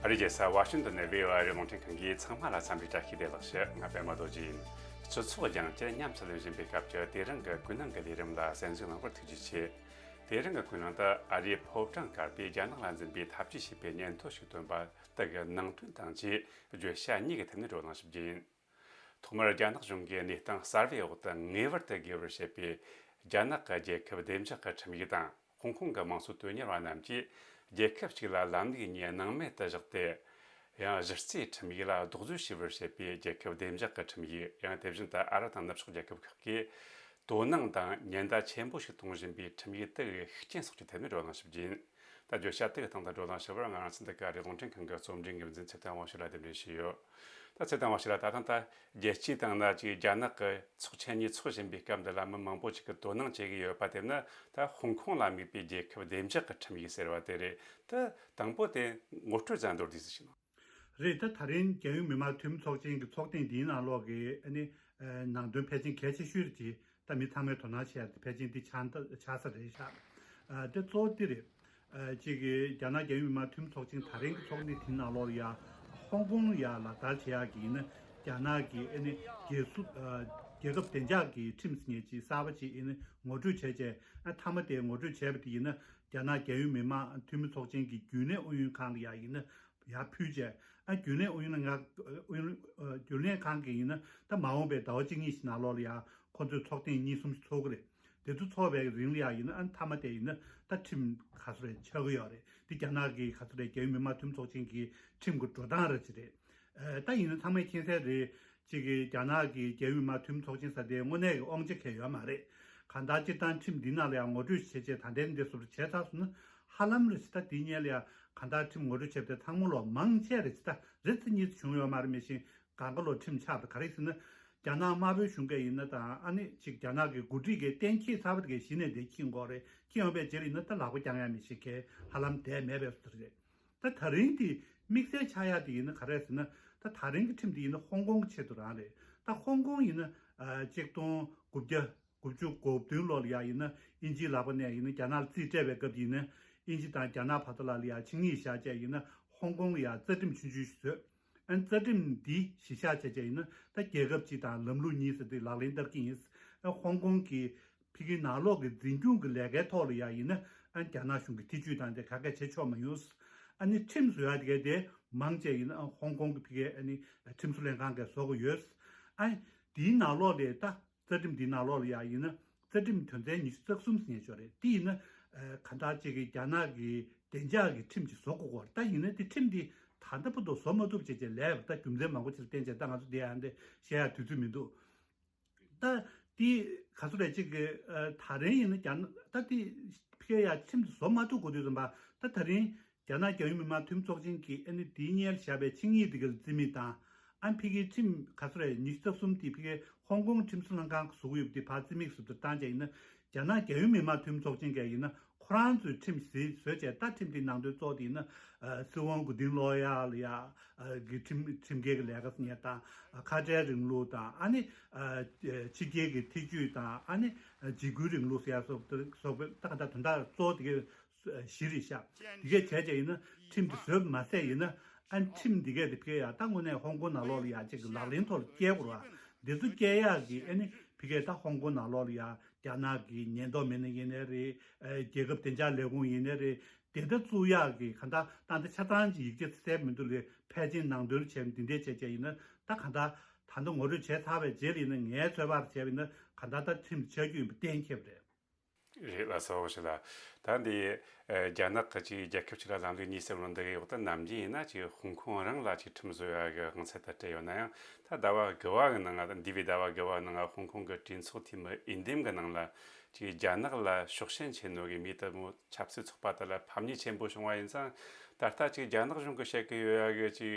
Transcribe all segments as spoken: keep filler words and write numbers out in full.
ཨ་རིའི་རྒྱལ་ས་ཝ་ཤིང་ཏོན་ནས་བྷི་ཨོ་ཨེ་ཨ་རིའི་རླུང་འཕྲིན་ཁང་གིས་ཚང་མ་ལ་འཚམས་འདྲི་བཀྲ་ཤིས་བདེ་ལེགས་ཞུ། ང་པད་མ་རྡོ་རྗེ་ཡིན། སྤྱི་ཚོགས་རྒྱང་བསྐྱེད་ཉམས་སུ་ལེན་བཞིན་པའི་སྐབས་ཀྱི་དེ་རིང་གི་ཀུན་སློང་གི་ལས་རིམ་ལ་གསན་གཟིགས་གནང་བར་ཐུགས་རྗེ་ཆེ། དེ་རིང་གི་ཀུན་སློང་དེ་ཨ་རིའི་ཕོ་བྲང་དཀར་པོས་རྒྱ་ནག་ལ་འཛིན་པའི་འཐབ་ཇུས་ཞེས་པའི་སྙན་ཐོ་ཞིག་བཏོན་པ་དེ་གི་ནང་དོན་དང་བཅས་བརྗོད་བྱ་གཉིས་ཀྱི་ཐད་ནས་བགྲོ་གླེང་ཞིབ་རྒྱུ་ཡིན། ཐོག་མར་རྒྱ་ནག་གཞུང་གིས་གནས་སྟངས་གསར་བའི་འོག་ཏུ་ངེས་པར་དུ་དགོས་པར་བཤད་པའི་རྒྱ་ནག་གི་རྒྱལ་ཁབ་བདེ་འཇགས་ཀྱི་ཁྲིམས་ཡིག་དང་། ཧོང་ཀོང་གི་དམངས་གཙོ་དོན་གཉེར་བ་རྣམས་ཀྱིས་རྒྱལ་ཁབ་གཅིག་ལ་ལམ་ལུགས་གཉིས་སྣང་མེད་དུ་བཞག་སྟེ། ཡང་གཞི་རྩའི་ཁྲིམས་ཡིག་ལ་རྡོག་བརྫིས་བྱས་པར་བཤད་པའི་རྒྱལ་ཁབ་བདེ་འཇགས་ཀྱི་ཁྲིམས་ཡིག། ཡང་དེ་བཞིན་དུ་ཨ་རི་དང་ནུབ་ཕྱོགས་རྒྱལ་ཁབ་ཁག་གིས་དོ་སྣང་དང་ཉེན་བརྡ་ཆེན་པོ་ཞིག་གཏོང་བཞིན་པའི་ཁྲིམས་ཡིག་དེ་གི་ཤུགས་རྐྱེན་སོགས་ཀྱི་ཐད་ནས་བགྲོ་གླེང་ཞིབ་རྒྱུ་ཡིན། ད་བརྗོད་བྱ་དེ་གི་སྟེང་དུ་བགྲོ་གླེང་ཞུ་བར་ང་རང་ཚོ་འདི་ག་ཨ་རིའི་རླུང་འཕྲིན་ཁང་གི་རྩོམ་སྒྲིག་འགན་འཛིན་ཚེ་བརྟན་དབང་ཕྱུག་ལ་གདན་འདྲེན་ཞུས་ཡོད། ད་ཚེ་བརྟན་དབང་ཕྱུག་ལགས། ད་ཐེངས་ད་རྒྱལ་སྤྱིའི་སྟེང་ན་ཅིག་རྒྱ་ནག་གི་ཚོགས་ཆེན་གཉིས་འཚོགས་བཞིན་པའི་སྐབས་འདི་ལ་མི་མང་པོ་ཅིག་གིས་དོ་སྣང་བྱེད་ཀྱི་ཡོད་པ་དེ་ནི་ད་ཧོང་ཀོང་ལ་དམིགས་པའི་རྒྱལ་ཁབ་བདེ་འཇགས་ཀྱི་ཁྲིམས་ཡིག་ཟེར་བ་དེ་རེད། ད་དང་པོ་དེ་ངོ་སྤྲོད་ཙམ་མདོར་བསྡུས་ཤིག་གནང་། རེད། ད་ད་རིང་རྒྱལ་ཡོངས་མི་དམངས་འཐུས་མི་ཚོགས་ཆེན་གྱི་ཚོགས་ཐེངས་འདིའི་ནང་ལོགས་ཀྱི་ཨ་ནི་ནང་དོན་ཕལ་ཆེར་གལ་ཆེ་ཤོས་རེད། ད་མི་ཚང་མས་དོ་སྣང་བྱེད་ཡ་དེ་ཕལ་ཆེར་འདི་ཆགས་ཆགས་ས་རེད་ཤག་ཨ་དེ་གཙོ་བོ་འདི་རེད། ཨ་གཅིག་གི་རྒྱ་ནག་རྒྱལ་ཡོངས་མི་དམངས་འཐུས་མི་ཚོགས་ཆེན་ད་རིང་གི་ཚོགས་འདུ་དེའི་ནང་ལོགས་ལ་ཡ་ཧོང་ཀོང་ལ་ཡ་ལག་བསྟར་བྱེད་ཡག་གི་ཡིན་ན་རྒྱ་ནག་གི་ཨ་ནི་རྒྱལ་སུ་ཨ་རྒྱལ་ཁབ་བདེ་འཇགས་ཀྱི་ཁྲིམས་ཟེར་མཁན་ཅིག་གསར་པ་ཅིག་ཨ་ནི་ངོ་སྤྲོད་བྱས་རྗེས། ཨ་མཐའ་མ་དེ་ངོ་སྤྲོད་བྱས་པ་དེ་ཡིན་ན་རྒྱ་ནག་རྒྱལ་ཡོངས་མི་དམངས་འཐུས་མི་ཚོགས་ཆེན་གྱི་རྒྱུན་ལས་ཨུ་ཡོན་ཁང་ལ་ཡ་ཡིན་ན་ཡར་ཕུལ་བྱས། ཨ་རྒྱུན་ལས་ཨུ་ཡོན་ལ་ང་ཨུ་ཡོན་ཨ་རྒྱུན་ལས་ཁང་གི་ཡིན་ན་ད་མ་འོངས་པའི་ཟླ་བ་གཅིག་གཉིས་ཤིག་ནང་ལོགས་ལ་ཡ་ཁོ་ཚོས་ཚོགས་ཐེངས་གཉིས་གསུམ་ཞིག་ཚོགས་ཀྱི་རེད། དེ་ཚོ་ཚོགས་པའི་རིང་ལ་ཡ་ཡིན་ན་ཨ་མཐའ་མ་དེ་ཡིན་ན་ད་ཁྲིམས་ག་ཚོད་རེ་ཆགས་ཀྱི་ཡོད་རེད། འདི་རྒྱ་ནག་གི་ག་ཚོད་རེ་རྒྱལ་ཡོངས་མི་དམངས་འཐུས་མི་ཚོགས་ཆེན་གྱི་ཁྲིམས་ཀྱི་འགྲོ་སྟངས་རེ་ཅིག་རེད། ཨ་ད་ཡིན་ན་ཚང་མས་མཁྱེན་གསལ་རེད། གཅིག་གིས་རྒྱ་ནག་གི་རྒྱལ་ཡོངས་མི་དམངས་འཐུས་མི་ཚོགས་ཆེན་ཟེར་དེ་དངོས་གནས་ཀྱི་དབང་ཆ་གང་ཡང་ཡོད་མ་རེད། གང་ལྟར་སྤྱིར་བཏང་ཁྲིམས་འདི་ནང་ལ་ཡང་ངོ་སྤྲོད་བྱེད་ཆེད་ད་ལྟའི་འདི་བཟོ་འདྲ་བྱས་ཚར་སོང་ན་ཧ་ལམ་རེ་ཞིག་ད་འདི་སྔོན་ལ་ཡང་གང་ལྟར་ཁྲིམས་ངོ་སྤྲོད་བྱས་པ་དེ་ཚང་མ་ལོ་མང་ཆེ་རེ་ཞིག་ད་རེ་ཚེ་གཉིས་ཚེ་བྱུང་ཡོད་མ་རེད། མི་ཤེས་གང་ག་ལོ་ཁྲིམས་ཆགས་པ་ག་རེ་ཟེར་ན། རྒྱ་ནག་དམར་པོའི་གཞུང་གིས་ཡིན་ན་དང་ཨ་ནི་གཅིག་རྒྱ་ནག་གི་འགོ་ཁྲིད་ཀྱིས་གཏན་འཁེལ་ཚར་བ་དེ་གའི་གཞི་ནས་དེ་འཁྱེར་དགོས་རེད། འཁྱེར་ཡོང་པའི་རྗེས་ལ་ཡིན་ན་ད་ལག་པ་བརྐྱང་ཡ་མི་ཤེས་མཁན་ཧ་ལམ་བསྡད་མེད་པའི་བཟོ་འདྲ་རེད། ད་ད་རིང་དེ་དམིགས་བསལ་ཆགས་ཡ་དེ་ཡིན་ན་ག་རེ་ཟེར་ན། ད་ད་རིང་གི་ཁྲིམས་དེ་ཡིན་ན་ཧོང་ཀོང་གི་ཆེད་དུ་རང་རེད། ད་ཧོང་ཀོང་ཡིན་ན་ཨ་གཅིག་སྟོང་དགུ་བརྒྱ་དགུ་བཅུ་གོ་བདུན་ལོ་ལ་ཡ་ཡིན་ན་དབྱིན་ཇིའི་ལག་པ་ནས་ཡིན་ན་རྒྱ་ནག་ལ་རྩིས་སྤྲད་པའི་སྐབས་ཡིན་ན་དབྱིན་ཇི་དང་རྒྱ་ནག་བར་དུ་ལ་ལ་ཡ་ཆིངས་ཡིག་བཞག་བྱས་ཡིན་ན་ཧོང་ཀོང་ལ་ཡ་རྩ་ཁྲིམས་ཆུང་ཆུང་ཞིག་བཟོས། ཨ་རྩ་ཁྲིམས་འདི་གཞི་བཞག་བྱས་བྱས་ཡིན་ན་ད་རྒྱལ་ཁབ་གཅིག་དང་ལམ་ལུགས་གཉིས་ཟེར་དེ་ལག་ལེན་བསྟར་གྱི་ཡིན། ཨ་ཧོང་ཀོང་གི་ཕ་གིའི་ནང་ལོགས་ཀྱི་འཛིན་སྐྱོང་གི་ལས་ཀའི་ཐོག་ལ་ཡ་ཡིན་ན་ཨ་རྒྱ་ནག་གཞུང་གི་ཐེ་ཇུས་དང་དེ་ག་གས་བྱེད་ཆོག་མ་ཡོང་། ཨ་ནི་ཁྲིམས་བཟོ་ཡ་དེ་གས་དེ་མང་ཆེ་ཡིན་ན་ཨ་ཧོང་ཀོང་གི་ཕ་གིའི་ཨ་ནི་ཁྲིམས་བཟོ་ལྷན་ཁང་གས་བཟོ་དགོས་ཡོད། ཨ་དེའི་ནང་ལོགས་ལས་ད། རྩ་ཁྲིམས་འདིའི་ནང་ལོགས་ལ་ཡ་ཡིན་ན་རྩ་ཁྲིམས་དོན་ཚན་ཉི་ཤུ་རྩ་གསུམ་ཟེར་མཁན་ཅིག་ཡོད་རེད། དེ་ཡིན་ན་ཨ་གང་ལྟར་གཅིག་གིས་རྒྱ་ནག་གི་བདེ་འཇགས་ཀྱི་ཁྲིམས་ཅིག་བཟོ་དགོས་ཀྱི་ཡོད་རེད། ད་ཡིན་ན་དེ་ཁྲིམས་འདི་ད་ལྟ་བར་དུ་བཟོ་མ་ཐུབ་བྱས་བྱས་ལས་པ་ད་རྒྱུ་མཚན་མང་པོ་ཅིག་ལ་བརྟེན་བྱས་ད་ང་ཚོ་འདི་ཡང་འདི་བཤད་ཡ་དུས་ཚོད་མི་འདུག་ད་དེ་ག་ཚོད་རེད། གཅིག་གིས་ཨ་ད་རིང་ཡིན་ན་རྒྱ་ནག་ད་དེ་ཕ་གིར་ཡ་ཁྲིམས་འདི་བཟོ་མ་ཐུབ་དགོས་དུས་ཙམ་པ་ད་ད་རིང་། རྒྱ་ནག་རྒྱལ་ཡོངས་མི་དམངས་འཐུས་མི་ཚོགས་ཆེན་གྱིས་ཨ་ནི་དེའི་སྔོན་ལ་བཞག་པའི་ཆིངས་ཡིག་དེ་ག་ལ་རྩིས་མེད་བཏང་། ཨ་ཕ་གིའི་ཁྲིམས་ག་ཚོད་རེད། ཉི་ཤུ་རྩ་གསུམ་དེ་ཕ་གིའི་ཧོང་ཀོང་ཁྲིམས་བཟོ་ལྷན་ཁང་གིས་བཟོ་གི་ཡོད་པ་དེ་ཕར་རྩིས་མེད་བཟོ་བཏང་བྱས་ཡིན་ན། རྒྱ་ནག་རྒྱལ་ཡོངས་མི་དམངས་འཐུས་མི་ཚོགས་ཆེན་གྱིས་ཡིན་ན་ཁོ་རང་ཚོའི་ཁྲིམས་ཟིན་བཟོས་བྱས་ད་ཁྲིམས་དེའི་ནང་དོན་གཙོ་བོ་དེ་ཡིན་ན་ཨ་སྲིད་དབང་མགོ་རྟིང་སློག་ཡ་ལ་ཡ་ཨ་གི་ཁྲིམས་ཁྲིམས་འགལ་གྱི་ལས་ཀ་ཟེར་མཁན་དང་ཁ་བྲལ་རིང་ལུགས་དང་ཨ་ནི་ཨ་ཕྱི་རྒྱལ་གྱི་ཐེ་ཇུས་དང་ཨ་ནི་འཇིགས་སྐུལ་རིང་ལུགས་ཟེར་ཡ་སོགས་སོགས་པའི་ད་ག་ད་དོན་དག་གཙོ་བོ་དེ་གའི་བཞི་རེད་ཤག་དེ་གས་བྱས་བྱས་ཡིན་ན་ཁྲིམས་དེ་བཟོས་པ་མ་ཟད་ཡིན་ན་ཨ་ཁྲིམས་དེ་གས་དེ་ཕ་གིར་ཡ་ད་དངོས་གནས་ཧོང་ཀོང་ནང་ལོགས་ལ་ཡ་གཅིག་གི་ལག་ལེན་ཐོག་ལ་བསྐྱལ་དགོས་ར། འདི་ཚོ་བསྐྱལ་ཡག་གི་ཨ་ནི་ཕ་གིར་ད་ཧོང་ཀོང་ནང་ལོགས་ལ་ཡ་རྒྱ་ནག་གི་ཉེན་རྟོག་མི་སྣ་ཡིན་ནའི་རེད། ཨ་རྒྱལ་ཁབ་བདེ་འཇགས་ལས་ཁུངས་ཡིན་ནའི་རེད། དེ་ལྟར་བཙུགས་ཡག་གི་གང་ལྟར་ད་ལྟ་ཆ་ཚང་གི་ཡིག་ཆ་གསལ་མི་འདུག་ལས་ཕལ་ཆེར་ནང་དོན་བྱས་འདི་འདྲས་བྱས་བྱས་ཡིན་ན་ད་གང་ལྟར་ད་ལྟ་ངོ་སྤྲོད་བྱས་ཚར་བའི་རྗེས་ལ་ཡིན་ན་ངའི་ཚོད་དཔག་བྱས་པ་ཡིན་ན་གང་ལྟར་ད་ཁྲིམས་ཆགས་རྒྱུ་ཡིན་པ་གཏན་འཁེལ་བ་རེད། རེད། ལགས་སོ། ཞུ་ལ། ད་འདི་ཨ་རྒྱ་ནག་གི་ཅིག་རྒྱལ་ཁབ་ཅིག་ལ་ལམ་ལུགས་གཉིས་ཟེར་བ་འདི་གི་འོག་ཏུ་ནམ་རྒྱུན་ཡིན་ན་ཅིག་ཧོང་ཀོང་རང་ལ་ཅིག་ཁྲིམས་བཟོ་ཡ་གི་དབང་ཚད་དེ་སྤྲད་ཡོད་ན་ཡང་ད་ཟླ་བ་དགུ་བ་གི་ནང་ང་འདས་པའི་ཟླ་བ་དགུ་བ་ནང་ང་ཧོང་ཀོང་གི་གྲོས་ཚོགས་འཐུས་མི་འོས་འདེམས་གི་ནང་ལ་ཅིག་རྒྱ་ནག་ལ་ཕྱོགས་ཞེན་ཆེ་ནོ་གི་མི་དེ་མོ་ཆབ་སྲིད་ཚོགས་པ་དེ་ལ་ཕམ་ཉེས་ཆེན་པོ་བྱུང་བ་ཡིན་ཙང་། ད་ལྟ་ཅིག་རྒྱ་ནག་གཞུང་གིས་བཤད་ཀྱི་ཡོད་ཡ་གི་ཅིག་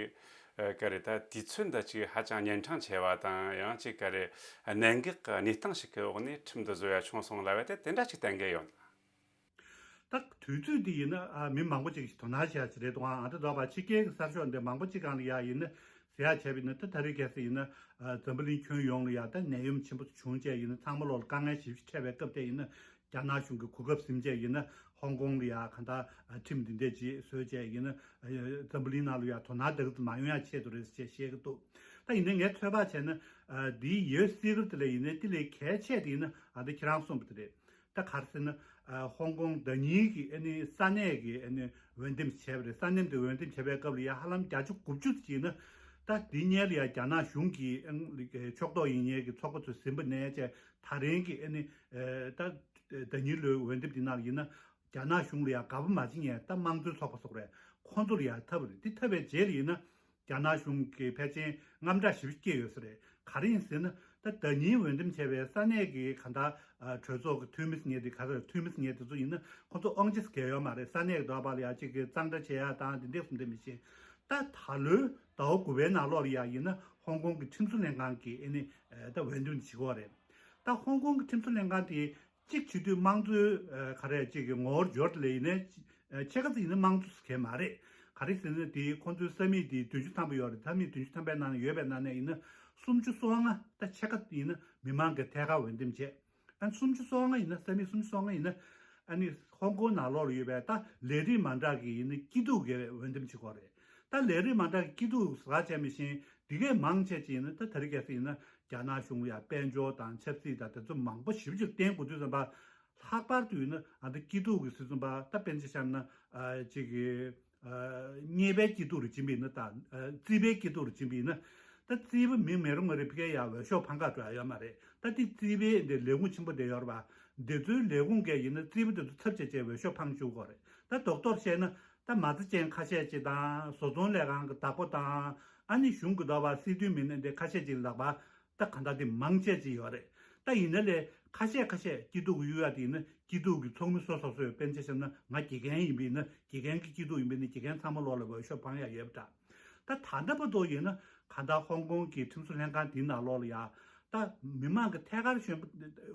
ཨ་ག་རེ་ད་དུས་ཚོད་འདི་ཅིག་ཧ་ཅང་ཉིན་གྲངས་ཆེ་བ་དང་ཡང་ཅིག་ག་རེ་གནད་འགག་གི་གནས་སྟངས་ཤིག་གི་འོག་ནས་ཁྲིམས་འདི་བཟོ་ཡ་བྱུང་སོང་ལབ་པ་དེ་དེ་འདྲ་ཅིག་གཏན་འཁེལ་ཡོད་ན། ད་དུས་ཚོད་འདི་ཡིན་ན་ཨ་མི་མང་པོ་ཅིག་གིས་དོ་སྣང་བྱེད་ཡ་ཅིག་རེད་འདུག་ཨ་ད་དོ་བ་ཕྱི་རྒྱལ་གྱི་གསར་ཤོག་འདི་མང་པོ་ཅིག་སྒང་ལ་ཡ་ཡིན་ན་ཟེར་ཡ་བྱས་པ་ཡིན་ན་ད་ད་རེས་གལ་སྲིད་ཡིན་ན་ཨ་འཛམ་བུ་གླིང་ཁྱོན་ཡོངས་ལ་ཡ་ད་ནད་ཡམས་ཆེན་པོ་བྱུང་བྱས་ཡིན་ན་ཚང་མ་ལོག་ལ་དཀའ་ངལ་ཞེ་པོ་ཅིག་འཕྲད་པའི་སྐབས་དེ་ཡིན་ན། རྒྱ་ནག་གཞུང་གི་གོ་སྐབས་ཟིན་བྱས་ཡིན་ན་ཧོང་ཀོང་ལ་ཡ་གང་ལྟར་ཁྲིམས་འདི་འདྲས་ཅིག་བཟོས་བྱས་ཡིན་ན་འཛམ་བུ་གླིང་ནང་ལ་ཡ་དོ་སྣང་ཏག་ཏག་མ་ཡོང་ཡ་ཆེད་དུ་རེད་ཅེས་བཤད་ཀྱི་འདུག་ད་ཡིན་ནའི་ངས་ཚོད་དཔག་བྱས་ན་འདིའི་ཡོད་སྲིད་ཀྱི་དེ་ལས་ཡིན་ནའི་དེ་ལས་གལ་ཆེ་དེ་ཡིན་ན་ཨ་འདི་ཁྱེད་རང་གསུངས་པ་དེ་རེད། ད་ག་རེ་ཟེར་ན། ཨ་ཧོང་ཀོང་ཟླ་ཉིན་གྱི་ཨ་ནི་ས་གནས་ཀྱི་ཨ་ནི་འོས་འདེམས་བྱས་པ་རེད། ས་གནས་དེ་འོས་འདེམས་བྱས་པའི་སྐབས་ལ་ཡ་ཧ་ལམ་བརྒྱ་ཆ་དགུ་བཅུ་ཅིག་ན་ད་འདི་སྔོན་ལ་ཡ་རྒྱ་ནག་གཞུང་གི་ཨང་ཕྱོགས་གཏོགས་ཡིན་མཁན་གྱི་ཚོགས་པ་ཚོས་ཟིན་པ་ནས་བྱས་ད་རིང་གི་ཨ་ནི་ཨ་ད་ཟླ་ཉིན་ལོའི་འོས་འདེམས་འདི་ནང་ལ་ཡིན་ན་རྒྱ་ནག་གཞུང་ལ་ཡ་དགའ་པོ་མ་བྱེད་མཁན་ད་དམངས་གཙོའི་ཚོགས་པ་སོགས་རེད། ཁོང་ཚོ་ལ་ཡ་ཐབས་རེད། འདི་ཐབས་པའི་རྗེས་ལ་ཡིན་ན། རྒྱ་ནག་གཞུང་གིས་ཕལ་ཆེར་དངངས་སྐྲག་ཞེ་པོ་སྐྱེས་ཡོད་ས་རེད། ག་རེ་ཡིན་ཟེར་ན་ད་ཟླ་ཉིན་འོས་འདེམས་བྱས་པའི་ས་གནས་ཀྱི་ག་འདྲ་གྲོས་ཚོགས་ཀྱི་འཐུས་མི་ཟེར་མཁན་དེ་ག་རེ་འཐུས་མི་ཟེར་མཁན་དེ་ཚོ་ཡིན་ན་ཁོང་ཚོ་དབང་ཆ་ཟེར་མཁན་ཡོད་མ་རེད། ས་གནས་ཀྱི་འདོད་པ་ལ་ཡ་གཅིག་གི་གཙང་སྦྲ་བྱེད་ཡ་དང་དེ་འདྲས་སུ་འདེམས་མི་ཤེས། ད་ད་ལོའི་ཟླ་བ་དགུ་པའི་ནང་ལོགས་ལ་ཡ་ཡིན་ན་ཧོང་ཀོང་གི་ཁྲིམས་བཟོ་ལྷན་ཁང་གིས་ཨ་ནི་ད་འོས་འདེམས་བྱེད་ཀྱི་ཡོད་རེད། ད་ཧོང་ཀོང་གི་ཁྲིམས་བཟོ་ལྷན་ཁང་དེ་གཅིག་བྱེད་དུས་དམངས་གཙོའི་ཨ་ག་རེ་གཅིག་གི་ངོ་བོར་འབྱོར་དེ་ལས་ཡིན་ནའི་ཨ་ཕྱེད་ཀ་ཙམ་ཡིན་ན་དམངས་གཙོ་ཟེར་མཁན་མ་རེད། ག་རེ་ཟེར་ན་དེ་ཁོང་ཚོའི་ས་མིག་དེ་བདུན་ཅུ་ཐམ་པ་ཡོད་རེད། ས་མིག་བདུན་ཅུ་ཐམ་པའི་ནང་ན་ཡོད་པའི་ནང་ནས་ཡིན་ན་སུམ་ཅུ་སོ་ལྔ་ད་ཕྱེད་ཀ་ཡིན་ན་མི་མང་གི་ཐད་ཀར་འོས་འདེམས་བྱས། ཨ་སུམ་ཅུ་སོ་ལྔ་ཡིན་ན་ས་མིག་སུམ་ཅུ་སོ་ལྔ་ཡིན་ན་ཨ་ནི་ཧོང་ཀོང་ནང་ལོགས་ལ་ཡོད་པའི་ད་ལས་རིགས་མ་འདྲ་གི་ཡིན་ན་སྐྱིད་སྡུག་གི་འོས་འདེམས་བྱེད་དགོས་རེད། ད་ལས་རིགས་མ་འདྲ་གི་སྐྱིད་སྡུག་ཟ་བྱས་མི་ཤེས་འདི་གས་མང་ཆེ་ཅིག་ཡིན་ན་ད་ད་རེས་གལ་སྲིད་ཡིན་ན་རྒྱ་ནག་གཞུང་ལ་ཡ་དཔལ་འབྱོར་དང་ཆབ་སྲིད་དང་དེ་ཚོ་མང་པོ་ཞེ་པོ་ཅིག་བརྟེན་དགོས་དུས་ཙམ་པ། ལྷག་པར་དུ་ཡིན་ན་ཨ་ད་སྐྱིད་སྡུག་གི་སྲིད་གསུམ་པ་ད་དཔེར་ན་ཆ་བཞག་ན་ཨ་ཅིག་གི་ཨ་རྙེད་པའི་སྐྱིད་སྡུག་རུ་ཕྱིན་པ་ཡིན་ན་ད་ཨ་རྩིས་པའི་སྐྱིད་སྡུག་རུ་ཕྱིན་པ་ཡིན་ན་ད་རྩིས་པ་མིང་མི་རུང་བ་རེ་ཕ་གིར་ཡང་འོས་ཤོག་འཕང་ག་འགྲོ་ཡ་ཡོད་མ་རེད། ད་དེ་རྩིས་པའི་འདི་ལས་ཁུངས་ཆེན་པོ་དེ་ཡོད་རེད་པ། འདི་ཚོའི་ལས་ཁུངས་གས་ཡིན་ན་རྩིས་པ་དེ་ཚོ་ཚབ་བྱས་བྱས་འོས་ཤོག་འཕང་བཅུག་དགོས་རེད། ད་རྡོག་རྡོག་བཤད་ན་ད་མ་རྩ་ཅན་ཁ་ཤས་ཅིག་དང་བཟོ་ཚོང་ལས་ཁང་གི་བདག་པོ་དང་ཨ་ནི་གཞུང་གི་འདོད་པ་སྲིད་དོན་མི་སྣ་འདི་ཁ་ཤས་ཅིག་ལག་པ། ད་གང་ལྟར་དེ་མང་ཆེ་ཅིག་ཡོད་རེད། ད་ཡིན་ན་ལས་ཁ་ཤས་ཁ་ཤས་སྐྱིད་སྡུག་གཡུག་ཡ་དེ་ཡིན་ན་སྐྱིད་སྡུག་གི་ཚོགས་མི་སོ་སོ་སོས་དཔེར་ན་ཆ་བཞག་ན་ང་དགེ་རྒན་ཡིན་པ་ཡིན་ན་དགེ་རྒན་གྱི་སྐྱིད་སྡུག་ཡིན་པ་ཡིན་ན་དགེ་རྒན་ཚང་མ་ལོག་ལ་འོས་ཤོག་འཕང་ཡ་ཡོད་པ་འདྲ། ད་ད་ལྟ་བར་དུ་ཡིན་ན་གང་ལྟར་ཧོང་ཀོང་གི་ཁྲིམས་བཟོ་ལྷན་ཁང་དེའི་ནང་ལོགས་ལ་ཡ་ད་མི་མང་གི་ཐད་ཀར་གཞོན་པ་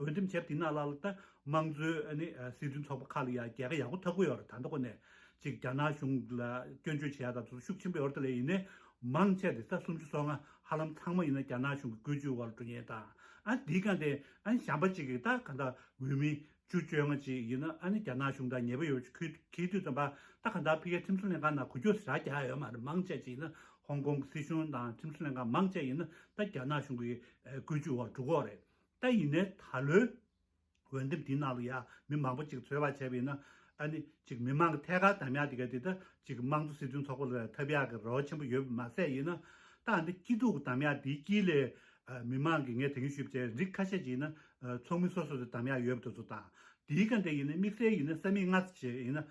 འོས་འདེམས་བྱས་པ་དེའི་ནང་ལ་ལ་ད་དམངས་གཙོའི་ཨ་ནི་སྲིད་དོན་ཚོགས་པ་ཁག་ལ་ཡ་རྒྱལ་ཁ་ཡག་པོ་ཐོབ་ཀྱི་ཡོད་རེད། ད་ལྟ་ཁོ་ནས་ཅིག་རྒྱ་ནག་གཞུང་ལ་སྐྱོན་བརྗོད་བྱེད་ཡ་ད་དུ་ཤུགས་ཆེན་པོ་ཡོད་རེད། ད་ལས་ཡིན་ནའི་མང་ཆེ་དེ་ད་སུམ་ཅུ་སོ་ལྔ་ཧ་ལམ་ཚང་མ་ཡིན་ན་རྒྱ་ནག་གཞུང་གི་བཀོད་ཇུས་འོག་ལ་འགྲོ་མཁན་དང་ཨ་འདིའི་སྒང་དེ་ཨ་གཞན་པ་ཅིག་གིས་ད་ག་འདྲ་འོས་མི་བཅུ་བཅོ་ལྔ་ཅིག་ཡིན་ན་ཨ་ནི་རྒྱ་ནག་གཞུང་དང་ཉེ་པོ་ཡོད་པ་ཅིག་གིས་དུས་ཙམ་པ་ད་ག་འདྲ་ཕ་གིའི་ཁྲིམས་བཟོ་ལྷན་ཁང་ནང་འགུལ་སྐྱོད་ཟེར་རྒྱག་ཡ་ཡོད་མ་རེད། མང་ཆེ་ཅིག་ཡིན་ན་ཧོང་ཀོང་གི་སྲིད་གཞུང་དང་ཁྲིམས་བཟོ་ལྷན་ཁང་མང་ཆེ་ཡིན་ན་ད་རྒྱ་ནག་གཞུང་གི་བཀོད་ཇུས་འོག་འགྲོ་གི་ཡོད་རེད། ད་ཡིན་ནའི་ད་ལོའི་འོས་འདེམས་འདིའི་ནང་ལ་ཡ་མི་མང་པོ་ཅིག་ཚོད་དཔག་བྱས་པ་ཡིན་ན་ཨ་ནི་ཅིག་མི་མང་གི་ཐད་ཀར་གདམ་ཡག་དེ་ག་དེ་ད་ཅིག་དམངས་གཙོ་སྲིད་དོན་ཚོགས་པ་ལ་ཐོབ་ཡག་གི་རེ་བ་ཆེན་པོ་ཡོད་པ་མ་ཟད་ཡིན་ན་ད་ཨ་འདི་སྐྱིད་སྡུག་གི་གདམ་ཡག་དེའི་དཀྱིལ་ལས་མི་མང་གི་ངས་དེ་གིན་ཞུས་པ་བྱས་རིགས་ཁ་ཤས་ཅིག་ཡིན་ན་ཚོགས་མི་སོ་སོ་དེ་གདམ་ཡག་ཡོད་པ་དེ་ཚོ་དང་དེའི་སྒང་དེ་ཡིན་ན་དམིགས་བསལ་ཡིན་ན་ས་མིག་ལྔ་ཙམ་བྱས་ཡིན་ན་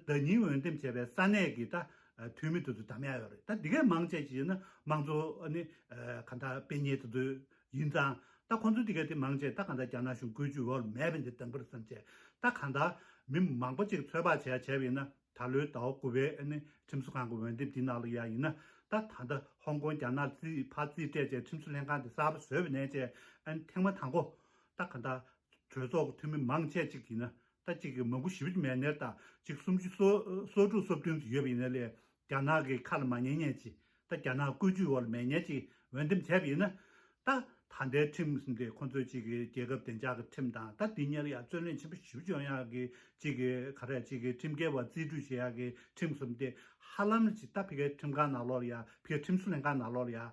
ཟླ་ཉིན་འོས་འདེམས་བྱས་པའི་ས་གནས་ཀྱི་ད་འཐུས་མི་དེ་ཚོ་གདམ་ཡག་ཡོད་རེད། ད་འདི་གས་མང་ཆེ་ཅིག་ཡིན་ན་དམངས་གཙོ་ཨ་ནི་ག་འདྲ་སྤེལ་མཁན་དེ་ཚོ། ཡིན་ཙང་ད་ཁོང་ཚོ་དེ་ག་དེ་མང་ཆེ་ད་གང་ལྟར་རྒྱ་ནག་གཞུང་བཀོད་ཇུས་འོག་མེད་པ་འདི་དང་པོར་བསམ་བྱས་ད་གང་ལྟར་མི་མང་པོ་ཅིག་ཚོད་དཔག་བྱས་བྱས་པ་ཡིན་ན་ད་ལོའི་ཟླ་བ་དགུ་པའི་ཨ་ནི་ཁྲིམས་བཟོ་ཁང་གི་འོས་འདེམས་འདི་ནང་ལ་ཡ་ཡིན་ན་ད་ད་ལྟ་ཧོང་ཀོང་རྒྱ་ནག་རྩིས་ཕར་རྩིས་སྤྲད་བྱས་ཁྲིམས་བཟོ་ལྷན་ཁང་འདི་གསར་པ་བཟོས་པ་ནས་བྱས་ཨ་ནི་ཐེངས་མ་དང་པོ་ད་གང་ལྟར་གྲོས་ཚོགས་ཀྱི་འཐུས་མི་མང་ཆེ་ཅིག་ཡིན་ན་ད་ཅིག་གི་མང་པོ་ཞེ་པོ་ཅིག་མེད་ནའི་ད་ཅིག་སུམ་ཅུ་སོ་སོ་དྲུག་སོ་བདུན་ཙམ་ཡོད་པ་ཡིན་ན་ལས། རྒྱ་ནག་གི་ཁ་ལ་མ་ཉན་མཁན་ཅིག་ད་རྒྱ་ནག་བཀོད་ཇུས་འོག་ལ་མེད་མཁན་ཅིག་འོས་འདེམས་བྱས་པ་ཡིན་ན། ད་ད་ལྟའི་ཁྲིམས་ཟིན་ཏེ་ཁོང་ཚོའི་ཅིག་གི་རྒྱལ་ཁབ་བདེ་འཇགས་ཀྱི་ཁྲིམས་དང་ད་འདི་གཉིས་ལ་ཡང་བརྩོན་ལེན་ཆེན་པོ་ཞེ་པོ་ཅིག་ཡོང་ཡག་གི་ཅིག་གི་ག་རེ་ཅིག་གི་ཁྲིམས་འགལ་བ་རྩིས་སྤྲོད་བྱེད་ཡག་གི་ཁྲིམས་ཟིན་ཏེ་ཧ་ལམ་ཅིག་ད་ཕ་གིའི་ཁྲིམས་ཁང་ནང་ལོགས་ལ་ཡང་ཕ་གིའི་ཁྲིམས་བཟོ་ལྷན་ཁང་ནང་ལོགས་ལ་ཡང་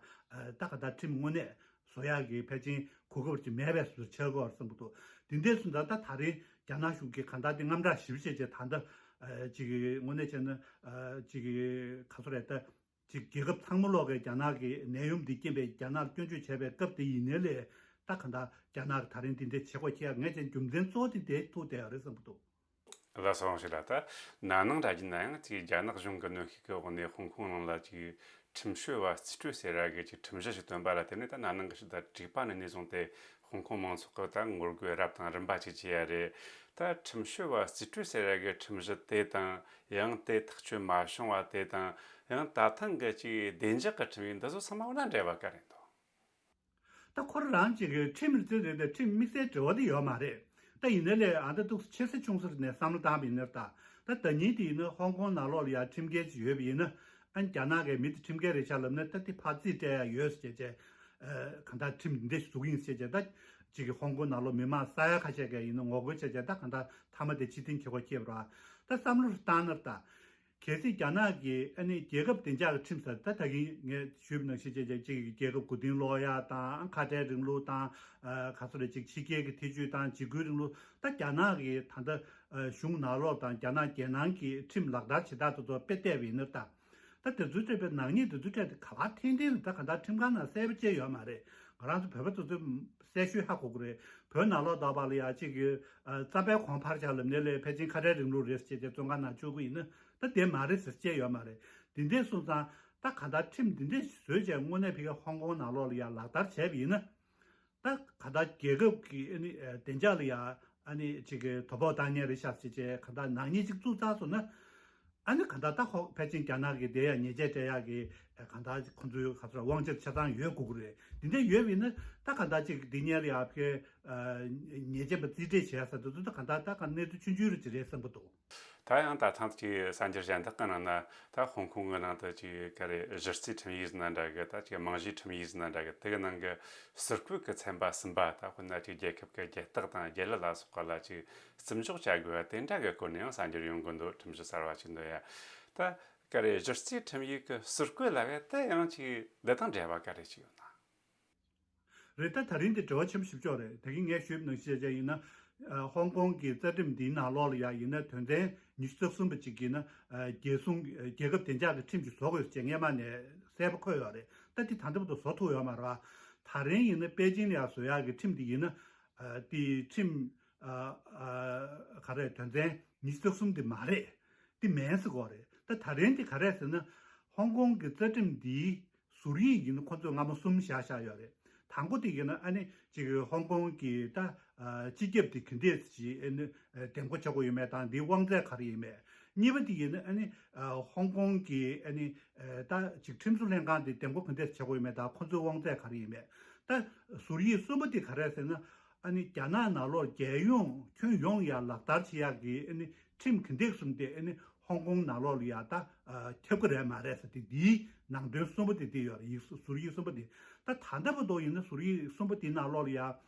ད་ག་ད་ཁྲིམས་དངོས་གནས་བཟོ་ཡག་གི་ཕལ་ཆེར་གོ་སྐབས་ཅིག་མེད་པའི་བཟོ་ཆགས་ཀྱི་ཡོད་བསམ་གྱི་འདུག་འདི་འདྲས་སོང་ཙང་ད་ད་རེས་རྒྱ་ནག་གཞུང་གིས་གང་ལྟར་དེ་དངངས་སྐྲག་ཞེ་པོ་བྱས་བྱས་ད་ལྟ་ཅིག་གི་དངོས་གནས་བྱས་ན་ཅིག་གི་ག་ཚོད་རེད་ད། ཅིག་རྒྱལ་ཁབ་ཚང་མ་ལོག་གི་རྒྱ་ནག་གི་ནད་ཡམས་འདི་རྐྱེན་པས་རྒྱ་ནག་ལ་སྐྱོན་བརྗོད་བྱས་པའི་སྐབས་དེ་ཡིན་ནའི་ལས་ད་ག་འདྲ་རྒྱ་ནག་གི་ད་རིང་འདི་འདྲའི་བྱེད་སྒོ་འཁྱེར་ཡག་ངས་ཀྱང་རྒྱུ་མཚན་གཙོ་བོ་དེ་དེ་ཐུག་བསྡད་ཡོད་རེད་བསམ་གྱི་འདུག་ལགས་སོ། ཞེས་ལ་ད་ན་ནིང་ར་གྱི་ན་ཡང་ཅིག་རྒྱ་ནག་གཞུང་གི་གནོན་ཤུགས་ཀྱི་འོག་ནས་ཧོང་ཀོང་ནང་ལ་ཅིག་ཁྲིམས་སྤྱོད་པ་རྩིས་སྤྲོད་ཟེར་ཡག་གི་ཅིག་ཁྲིམས་གཞི་ཞིག་བཏོན་པ་ལ་བརྟེན་ནས་ད་ན་ནིང་གི་ཕྱི་ཟླ་དྲུག་པ་ནས་ནས་བཟུང་སྟེ། ཧོང་ཀོང་མང་ཚོགས་ཀྱིས་ད་ངོ་རྒོལ་རབ་དང་རིམ་པ་ཅིག་བྱས་ཡ་རེད། ད་ཁྲིམས་སྤྱོད་པ་རྩིས་སྤྲོད་ཟེར་ཡ་གི་ཁྲིམས་གཞི་དེ་དང་ཡང་དེ་ཐག་གཅོད་མ་བྱུང་བ་དེ་དང་ཡང་ད་ཐེངས་གི་ཅིག་བདེ་འཇགས་ཀྱི་ཁྲིམས་ཡིག་འདི་ཚོ་ཚང་མ་འོ་ན་འབྲེལ་བ་ག་རེ་འདུག་ད་ཁོ་རང་ཅིག་གི་ཁྲིམས་རྩིས་རེད་དེ་ཁྲིམས་དམིགས་བསལ་འབྲེལ་བ་དེ་ཡོད་མ་རེད། ད་ཡིན་ནའི་ལས་ཨ་ད་ཏོག་ཙམ་ཆེ་ས་ཆུང་ས་ནས་བསམ་བློ་བཏང་བ་ཡིན་ན་ད་ད་ཟླ་ཉིན་དེ་ཡིན་ན་ཧོང་ཀོང་ནང་ལོགས་ལ་ཡ་ཁྲིམས་འགལ་ཅིག་ཡོད་པ་ཡིན་ན་ཨ་རྒྱ་ནག་གི་མི་དེ་ཁྲིམས་འགལ་རེད་ཤག་ལབ་ན་ད་དེ་ཕར་རྩིས་སྤྲད་ཡ་ཡོད་ཟེར་བྱས་བྱས་གང་ལྟར་ཁྲིམས་འདི་འདྲ་ཞིག་བཟོ་གི་ཡིན་ཟེར་བྱས་ད་ གཅིག་གི་ཧོང་ཀོང་ནང་ལོགས་མི་མང་ས་ཡ་ཁ་ཤས་ཀྱིས་ཡིན་ན་ངོ་རྒོལ་བྱས་བྱས་ད་གང་ལྟར་མཐའ་མ་དེ་ཕྱིར་འཐེན་བྱེད་དགོས་སྐྱེས་པ་རེད། ད་བསམ་བློ་བཏང་ན་ད། གལ་སྲིད་རྒྱ་ནག་གིས་ཨ་ནི་རྒྱལ་ཁབ་བདེ་འཇགས་ཀྱི་ཁྲིམས་ཟེར་ད་ད་གིན་ངས་ཞུས་པ་ནང་བཞིན་བྱས་བྱས་གཅིག་གི་རྒྱལ་ཁབ་མགོ་རྟིང་སློག་ཡ་དང་ཁ་བྲལ་རིང་ལུགས་དང་། ཨ་ག་ཚོད་རེད། གཅིག་ཕྱི་རྒྱལ་གྱི་ཐེ་ཇུས་དང་འཇིགས་སྐུལ་རིང་ལུགས། ད་རྒྱ་ནག་གིས་ད་ལྟ་གཞུང་ནང་ལོགས་དང་རྒྱ་ནག་རྒྱལ་ནང་གི་ཁྲིམས་ལག་བསྟར་བྱེད་སྟངས་དེ་ཚོ་དཔེ་བལྟས་པ་ཡིན་ན་ད། ད་དེ་ཚོའི་འཕྲད་པའི་ནག་ཉེས་དེ་ཚོའི་འཕྲད་དེ་ག་པར་འཐེན་འཐེན་ད་ག་ད་ཁྲིམས་ཁང་ནང་གསལ་པོ་བཅད་ཡོད་མ་རེད། ང་རང་ཚོ་བོད་པ་ཚོ་ཚོས་གསལ་ཤོས་ཧ་གོ་གི་རེད། བོད་ནང་ལོགས་དག་པ་ལ་ཡ་གཅིག་གི་ཨ་རྩ་བའི་གོང་འཕར་ཆགས་ལབ་ནས་ལས་ཕལ་ཆེར་ཁ་བྲལ་རིང་ལུགས་རེད་ཟེར་བྱས་བཙོན་ཁང་ནང་བཅུག་གི་ཡིན་ན་ད་དེ་མ་རེད་ཟེར་བཅད་ཡོད་མ་རེད། དེ་འདྲས་སོང་ཙང་ད་ག་ད་ཁྲིམས་འདི་འདྲས་བཟོས་བྱས་དངོས་གནས་ཕ་གི་ཧོང་ཀོང་ནང་ལོགས་ལ་ཡ་ལག་བསྟར་བྱས་པ་ཡིན་ན། ད་ག་ད་རྒྱལ་ཁབ་ཀྱི་ཨ་ནི་ཨ་བདེ་འཇགས་ལ་ཡ་ཨ་ནི་ཅིག་གི་དོ་ཕོག་བཏང་མཁན་རེད་ཤག་ཟེར་བྱས་ག་ད་ནག་ཉེས་ཅིག་བཙུགས་ཚར་སོང་ན། ཨ་ནི་ག་ད་ད་ཧོ་ཕལ་ཆེར་རྒྱ་ནག་གི་དེ་ཡ་ཉེས་ཆད་སྤྲད་ཡག་གི་ཨ་ག་ད་ཁོང་ཚོའི་ག་ཚོད་དབང་ཆ་ཆ་ཚང་ཡོད་དགོས་ཀྱི་རེད། འདི་འདྲ་ཡོད་པ་ཡིན་ན་ད་ག་ད་ཅིག་འདི་སྔོན་ལ་ཡ་ཕ་གི་ཨ་ཉེས་ཅན་པ་རྩིས་སྤྲད་བྱས་ས་དེ་ཚོ་ད་ག་ད་ད་ག་གནས་ཚུལ་ཆུང་ཆུང་རེ་ཅིག་རེད་བསམ་གྱི་འདུག། ད་ཡང་ད་ཐེངས་ཀྱི་གསར་འགྱུར་གཞན་དག་གི་ནང་ན་ད་ཧོང་ཀོང་གི་ནང་དུ་ཅིག་ག་རེ་གཞི་རྩའི་ཁྲིམས་ཡིག་ཟེར་ན་འདྲ་གི། ད་ཅིག་རྨང་གཞིའི་ཁྲིམས་ཡིག་ཟེར་ན་འདྲ་གི། དེ་གི་ནང་གི་ཟུར་བཀོད་ཀྱི་ཚན་པ་གསུམ་པ། ད་དཔེར་ན་ཅིག་རྒྱལ་ཁབ་ཀྱི་རྒྱལ་རྟགས་དང་རྒྱལ་གླུ་ལ་སོགས་པ་ལ་ཅིག་བརྩི་འཇོག་བྱ་དགོས་པ་དེ་འདྲ་གི་སྐོར་ནས་ཡང་གསར་འགྱུར་ཡོང་གི་འདུག། ཁྲིམས་གཞི་གསར་བ་ཅིག་འདུག་ཡ། ད་ག་རེ་གཞི་རྩའི་ཁྲིམས་ཡིག་གི་ཟུར་བཀོད་ལ་ག་དེ་ཡང་ཅིག་འདི་དང་འབྲེལ་བ་ག་རེ་ཅིག་ཡོད་ན། རེད། ད་ད་རིང་འདི་འབྲེལ་བ་ཆེན་པོ་ཞེ་པོ་ཅིག་རེད། ད་གིན་ངས་ཞུས་པ་ནང་བཞིན་བྱས་ཡིན་ན། ཨ་ཧོང་ཀོང་གི་རྩ་ཁྲིམས་འདིའི་ནང་ལོགས་ལ་ཡ་ཡིན་ན་དོན་ཚན་ཉི་ཤུ་རྩ་གསུམ་པ་ཅིག་གིས་ན། ཨ་རྒྱལ་སྲུང་རྒྱལ་ཁབ་བདེ་འཇགས་ཀྱི་ཁྲིམས་ཅིག་བཟོ་དགོས་ཅེས་སྔས་མ་ནས་གསལ་པོ་འཁོད་ཡོད་རེད། ད་འདི་ད་ལྟ་བར་དུ་བཟོ་ཐུབ་ཡོད་མ་རེད་བ། ད་རིང་ཡིན་ན་པེ་ཅིང་ལ་ཡ་བཟོ་ཡག་གི་ཁྲིམས་འདི་ཡིན་ན། ཨ་འདི་ཁྲིམས་ཨ་ཨ་ག་རེ་དོན་ཚན་ཉི་ཤུ་རྩ་གསུམ་འདི་མ་རེད། འདི་མིན་ཟེར་གོ་རེད། ད་ད་རིང་འདི་ག་རེ་ཟེར་ན། ཧོང་ཀོང་གི་རྩ་ཁྲིམས་འདིའི་ཟུར་ཡིག་ཡིན་ན་ཁོ་ཚོས་སྔ་མོ་གསུམ་བཞག་བཞག་ཡོད་རེད། དང་པོ་དེ་ཡིན་ན་ཨ་ནི་ཅིག་ཧོང་ཀོང་གི་ད་ཨ་སྤྱི་ཁྱབ་དེ་ག་འདྲས་ཞིག་ཨ་ནི་ཨ་འདེམས་བསྐོ་བྱེད་དགོས་ཡོད་མེད་དང་། འདིའི་དབང་ཚད་ག་རེ་ཡིན་མེད། གཉིས་པ་དེ་ཡིན་ན་ཨ་ནི་ཨ་ཧོང་ཀོང་གི་ཨ་ནི་ཨ་ད་ཅིག་ཁྲིམས་བཟོ་ལྷན་ཁང་དེ་འདེམས་བསྐོ་ག་འདྲས་བྱེད་དགོས་ཡོད་མེད་དང་། ཁོ་ཚོའི་དབང་ཚད་ག་རེ་ཡིན་མེད། ད་ཟུར་ཡིག་གསུམ་པ་དེ་ག་རེ་ཟེར་ན། ཨ་ནི་རྒྱ་ནག་ནང་ལོགས་རྒྱལ་ཡོངས་ཁྱོན་ཡོངས་ཡར་ལག་བསྟར་བྱེད་ཡག་གི་ཨ་ནི་ཁྲིམས་ག་འདྲས་གསུམ་དེ་ཨ་ནི་ཧོང་ཀོང་ནང་ལོགས་ལ་ཡ་ད་ཨ་ཁྱབ་ཀྱི་རེད་མ་རེད་ཟེར་དེ། འདིའི་ནང་དོན་གསུམ་པོ་དེ་དེ་ཡོད་རེད། ཡིག་ཟུར་ཡིག་གསུམ་པོ་དེ། ད་ད་ལྟ་བར་དུ་ཡིན་ན་ཟུར་ཡིག་གསུམ་པོ་དེའི་ནང་ལོགས་ལ་ཡ་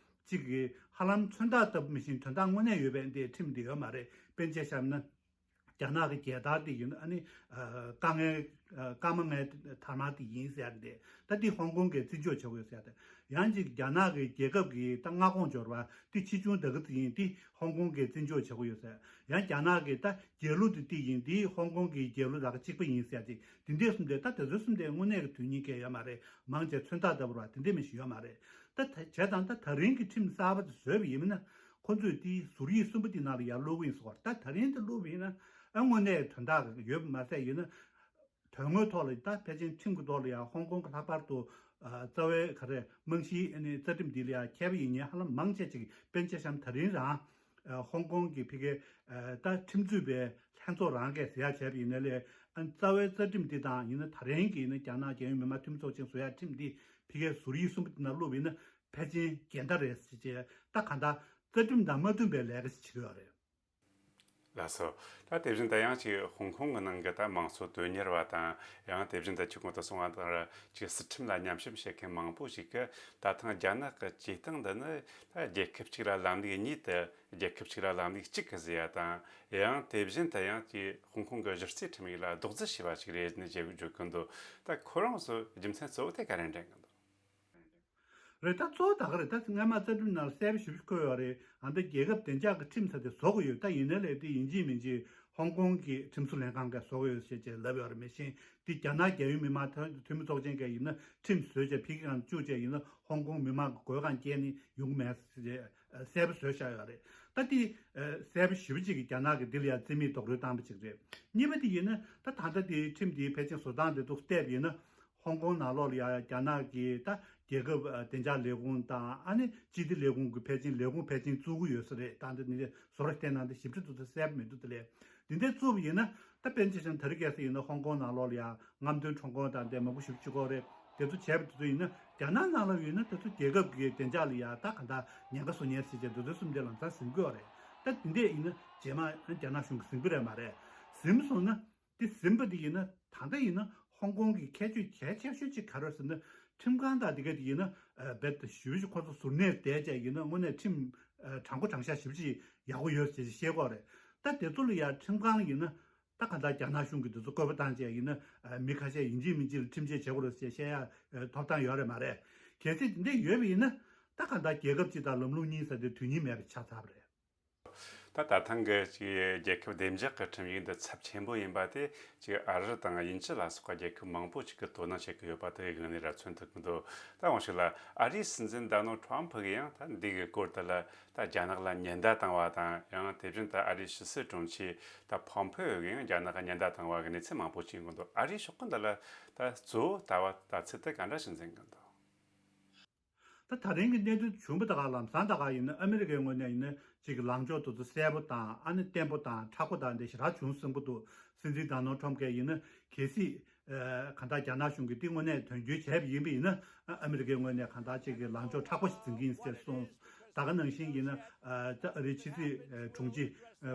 གཅིག་གི་ཧ་ལམ་མཚོན་རྟགས་ལྟ་བུ་མི་ཤེས། དོན་དག་དངོས་གནས་ཡོད་པའི་འདི་ཁྲིམས་དེ་ཡོད་མ་རེད། དཔེར་ན་ཆ་བཞག་ན་རྒྱ་ནག་གི་རྒྱལ་དར་དེ་ཡིན་ན་ཨ་ནི་ཨ་དཀའ་ངལ་ཨ་སྐར་མ་ལྔའི་དར་དམར་དེ་ཡིན་ཟེར་ཏེ། ད་འདི་ཧོང་ཀོང་གིས་བརྩི་འཇོག་བྱེད་དགོས་ཟེར་ཏེ། ཡང་ཅིག་རྒྱ་ནག་གི་རྒྱལ་ཁབ་ཀྱི་ད་མངའ་ཁོངས་འབྱོར་བ་འདི་ཆེ་ཆུང་ད་ག་ཙམ་ཡིན་འདི་ཧོང་ཀོང་གིས་བརྩི་འཇོག་བྱེད་དགོས་ཡོད་ཟེར། ཡང་རྒྱ་ནག་གི་ད་རྒྱལ་གླུ་དེ་འདི་ཡིན་འདི་ཧོང་ཀོང་གི་རྒྱལ་གླུ་དང་གཅིག་པ་ཡིན་ཟེར་ཏེ། འདི་འདྲས་གསུམ་དེ་ད་དེ་ཚོ་གསུམ་དེ་དངོས་གནས་ཀྱི་དོན་སྙིང་གལ་ཡོད་མ་རེད། མང་ཆེ་མཚོན་རྟགས་ལྟ་བུ་ར་དེ་འདྲས་མི་ཞིག་ཡོད་མ་རེད། ད་ད་བྱས་ཙང་ད་ད་རིང་གི་ཁྲིམས་གསར་པ་དེ་བཟོས་པ་ཡིན་ན། ཁོ་ཚོས་དེའི་ཟུར་ཡིག་གསུམ་པ་དེ་ནང་ལ་ཡར་བླུགས་ཡིན་ཟེར་བ། ད་ད་རིང་དེ་བླུགས་པ་ཡིན་ན་ཨ་དངོས་གནས་དོན་དག་ཡོད་པ་མ་ཟད་ཡིན་ན། དོན་དངོས་ཐོག་ལ་ད་ཕལ་ཆེར་ཁྲིམས་ཀྱི་ཐོག་ལ་ཡང་ཧོང་ཀོང་གི་ལྷག་པར་དུ་ཨ་རྩ་བའི་ག་རེ་རྨང་གཞིའི་ཨ་ནི་རྩ་ཁྲིམས་འདི་ལ་ཡང་མཁས་པ་ཡིན་མཁན་ཧ་ལམ་མང་ཆེ་ཅིག་དཔེར་ན་ཆ་བཞག་ན་ད་རིང་རང་ཨ་ཧོང་ཀོང་གི་ཕ་གི་ཨ་ད་ཁྲིམས་རྩོད་པའི་ལྷན་ཚོགས་རང་གིས་ཟེར་ཡག་བྱས་པ་ཡིན་ན་ལས། ཨ་རྩ་བའི་རྩ་ཁྲིམས་འདི་དང་ཡིན་ན་ད་རིང་གི་ཡིན་ན་རྒྱ་ནག་རྒྱལ་ཡོངས་མི་དམངས་འཐུས་མི་ཚོགས་ཆེན་བཟོ་ཡག་ཁྲིམས་འདི་ཕ་གིའི་ཟུར་ཡིག་གསུམ་པ་འདི་ནང་བླུགས་པ་ཡིན་ན་ཕལ་ཆེར་འགལ་ཟླ་རེད་ཟེར་བྱས། ད་གང་ལྟར་རྩ་ཁྲིམས་དང་མ་མཐུན་པའི་ལས་ཀ་ཞིག་བྱེད་ཀྱི་ཡོད་རེད། ལགས་སོ། ད་དེ་བཞིན་དུ་ཡང་ཅིག་ཧོང་ཀོང་གི་ནང་གི་ད་དམངས་གཙོ་དོན་གཉེར་བ་དང་། ཡང་དེ་བཞིན་དུ་ཁྱེད་གོང་དུ་གསུངས་པ་ལྟར་ཅིག་སྲིད་ཁྲིམས་ལ་ཉམས་ཞིབ་བྱེད་མཁན་མང་པོ་ཞིག་གིས་ད་ཐེངས་རྒྱ་ནག་གི་བྱེད་སྟངས་འདི་ནི་ད་རྒྱལ་ཁབ་གཅིག་ལ་ལམ་ལུགས་གཉིས་དེ། རྒྱལ་ཁབ་གཅིག་ལ་ལམ་ལུགས་གཅིག་གི་ཟེར་ཡ་དང་། ཡང་དེ་བཞིན་དུ་ཡང་ཅིག་ཧོང་ཀོང་གི་གཞི་རྩའི་ཁྲིམས་ཡིག་ལ་རྡོག་རྫིས་བྱས་པ་ཞིག་རེད་ནས་བརྗོད་བརྗོད་ཀྱི་འདུག། ད་ཁོ་རང་ཚོ་རྒྱུ་མཚན་གཙོ་བོ་དེ་ག་རེ་འདྲེན་གྱི་འདུག། རེད། ད་གཙོ་བོ་ད་ག་རེད། ད་སྔ་མ་རྩ་ཁྲིམས་ནང་གསལ་པོ་ཞིབ་ཞིབ་འཁོད་ཡོད་རེད། ཨ་འདི་རྒྱལ་ཁབ་བདེ་འཇགས་ཀྱི་ཁྲིམས་ཟེར་དེ་བཟོ་དགོས་ཡོད། ད་ཡིན་ནའི་ལས་དེ་ཡིན་གཅིག་མིན་གཅིག་ཧོང་ཀོང་གི་ཁྲིམས་བཟོ་ལྷན་ཁང་གིས་བཟོ་དགོས་ཡོད་ཞེས་བྱས་ལབ་ཡོད་རེད། མི་ཤེས་དེ་རྒྱ་ནག་རྒྱལ་ཡོངས་མི་དམངས་འཐུས་མི་ཚོགས་ཆེན་གྱིས་ཡིན་ན་ཁྲིམས་བཟོས་བྱས་ཕ་གི་ནང་བཅུག་བྱས་ཡིན་ན་ཧོང་ཀོང་མི་དམངས་ཀྱི་མགོའི་སྒང་བསྐྱལ་ནས་ཡོང་གི་མེད་ཟེར་བྱས་གསལ་པོ་བཟོས་བཞག་ཡོད་རེད། ད་དེ་གསལ་པོ་ཞེ་པོ་ཅིག་གིས་རྒྱ་ནག་གིས་འདི་ལ་ཡང་རྩིས་མེད་རྡོག་རོལ་བཏང་བ་ཅིག་རེད། གཉིས་པ་དེ་ཡིན་ན་ད་ད་ལྟ་དེའི་ཁྲིམས་དེའི་ཕལ་ཆེར་བཟོ་སྟངས་དེ་འདུག་བལྟས་པ་ཡིན་ན། ཧོང་ཀོང་ནང་ལོགས་ལ་ཡང་རྒྱ་ནག་གི་ད་རྒྱལ་ཁབ་ཨ་བདེ་འཇགས་ལས་ཁུངས་དང་། ཨ་ནི་སྤྱི་བདེ་ལས་ཁུངས་ཀྱི་ཕལ་ཆེར་ལས་ཁུངས་ཕལ་ཆེར་བཙུགས་ཀྱི་ཡོད་ས་རེད། ད་འདི་ནི་བཟོ་འདྲ་བལྟས་ན་འདི་ཞིབ་ཕྲ་ཏོག་ཙམ་གསལ་པོ་མི་འདུག་དེ་ལས་འདི་འདྲའི་བཙུགས་པ་ཡིན་ན། ད་དཔེར་ན་ཆ་བཞག་ན་ད་རེས་གལ་སྲིད་ཡིན་ན་ཧོང་ཀོང་ནང་ལོགས་ལ་ཡང་རྔམ་སྟོན་ཁྲོམ་སྐོར་དང་དེ་མང་པོ་ཞིག་བྱེད་ཀྱི་ཡོད་རེད། དེ་ཚོ་བྱས་པ་དེ་ཚོ་ཡིན་ན་རྒྱ་ནག་ནང་ལ་ཡིན་ན་དེ་ཚོ་རྒྱལ་ཁབ་ཀྱི་བདེ་འཇགས་ལ་ཡང་ད་ག་འདྲ་ཉེན་ཁ་བཟོ་མཁན་ཞིག་བྱས། དེ་ཚོ་གསུམ་དེ་ལམ་སང་ཟིན་གྱི་ཡོད་རེད། ད་དེ་འདྲས་ཡིན་ན་རྗེས་མ་རྒྱ་ནག་གཞུང་གིས་ཟིན་གྱི་རེད་མ་རེད། ཟིན་སོང་ན། དེ་ཟིན་པ་དེ་ཡིན་ན་ད་ལྟ་ཡིན་ན་ཧོང་ཀོང་གི་ཁྱད་ཆོས་གལ་ཆེ་ཤོས་གཅིག་ག་རེ་ཟེར་ན། ཁྲིམས་ཁང་དང་དེ་ག་དེ་ཡིན་ན་རྦད་དེ་ཞེ་པོ་ཅིག་ཁོ་ཚོ་ཟུར་ནས་བསྡད་བྱས་ཡིན་ན་དངོས་གནས་ཁྲིམས་དྲང་པོ་དྲང་བཞག་ཞེ་པོ་ཅིག་ཡག་པོ་ཡོད་ཅེས་བཤད་ཀྱི་ཡོད་རེད། ད་དེ་ཚོ་ལ་ཡང་ཁྲིམས་ཁང་ཡིན་ན། ད་གང་ལྟར་རྒྱ་ནག་གཞུང་གིས་འདི་ཚོ་བཀོད་པ་བཏང་བྱས་ཡིན་ན་མི་ཁ་ཤས་ཡིན་གཅིག་མིན་གཅིག་ལ་ཁྲིམས་ཆད་བྱེད་དགོས་རེད་ཅེས་བཤད་ཡ་ཐོབ་ཐང་ཡོད་རེད་མ་རེད། གལ་སྲིད་འདི་འདྲ་ཡོད་པ་ཡིན་ན་ད་གང་ལྟར་རྒྱལ་ཁབ་གཅིག་དང་ལམ་ལུགས་གཉིས་ཟེར་དེ་དུས་ཡུན་མེད་པ་ཆགས་ཚར་བ་རེད། ད་ད་ཐེངས་ཀྱི་ཅིག་རྒྱལ་ཁབ་བདེ་འཇགས་ཀྱི་ཁྲིམས་ཡིག་འདི་ཚབས་ཆེན་པོ་ཡིན་པ་དེ་ཅིག་ཨ་རི་དང་དབྱིན་ཇི་ལ་སོགས་པ་རྒྱལ་ཁབ་མང་པོ་ཅིག་གིས་དོ་སྣང་བྱེད་ཀྱི་ཡོད་པ་དེ་གི་སྒང་ནས་ར་མཚོན་ཐུབ་ཀྱི་འདུག་ད་འོང་ཞིག་ལ་ཨ་རིའི་སྲིད་འཛིན་ད་ནོ་ཊམ་ཕུ་གིས་ཡང་ད་འདི་གི་སྐོར་དེ་ལ། ད་རྒྱ་ནག་ལ་ཉེན་བརྡ་བཏང་བ་དང་ཡང་དེ་བཞིན་དུ་ཨ་རིའི་ཕྱི་སྲིད་དྲུང་ཆེ་ད་ཕོམ་ཕེ་ཡོ་གིས་ཡང་རྒྱ་ནག་ག་ཉེན་བརྡ་བཏང་བ་གི་གནས་ཚུལ་མང་པོ་ཅིག་ཡོང་གི་འདུག་ཨ་རིའི་ཕྱོགས་ཁག་འདི་ལ་ད་གཙོ་བོ་ལྟ་བ་ལྟ་ཚུལ་དེ་ག་འདྲ་ཞིག་འཛིན་གི་འདུག་ད་ད་རིང་གི་གནད་དོན་བྱུང་བ་ད་ག་ལམ་སང་ད་ག་ཡིན་ན་ཨ་མི་རི་ཀའི་ངོས་ནས་ཡིན་ན་ཅིག་གི་ལངས་ཕྱོགས་དེ་ཚོ་གསལ་པོ་དང་ཨ་ནི་བརྟན་པོ་དང་མཁྲེགས་པོ་དང་འདི་ཞེ་དྲག་བྱུང་སོང་གི་འདུག་སྲིད་འཛིན་ད་ནོ་ཊམ་གས་ཡིན་ན་གལ་སྲིད། གང་ལྟར་རྒྱ་ནག་གཞུང་གིས་དེ་དངོས་གནས་དོན་འཁྱོལ་བྱས་པ་ཡིན་པ་ཡིན་ན་ཨ་མི་རི་ཀའི་ངོས་ནས་གང་ལྟར་ཅིག་གི་ལངས་ཕྱོགས་མཁྲེགས་པོ་ཞིག་འཛིན་གྱི་ཡིན་ཟེར་གསུངས། ད་ག་ནང་བཞིན་ཡིན་ན་ད་ཨ་རིའི་ཕྱི་སྲིད་དྲུང་ཆེ་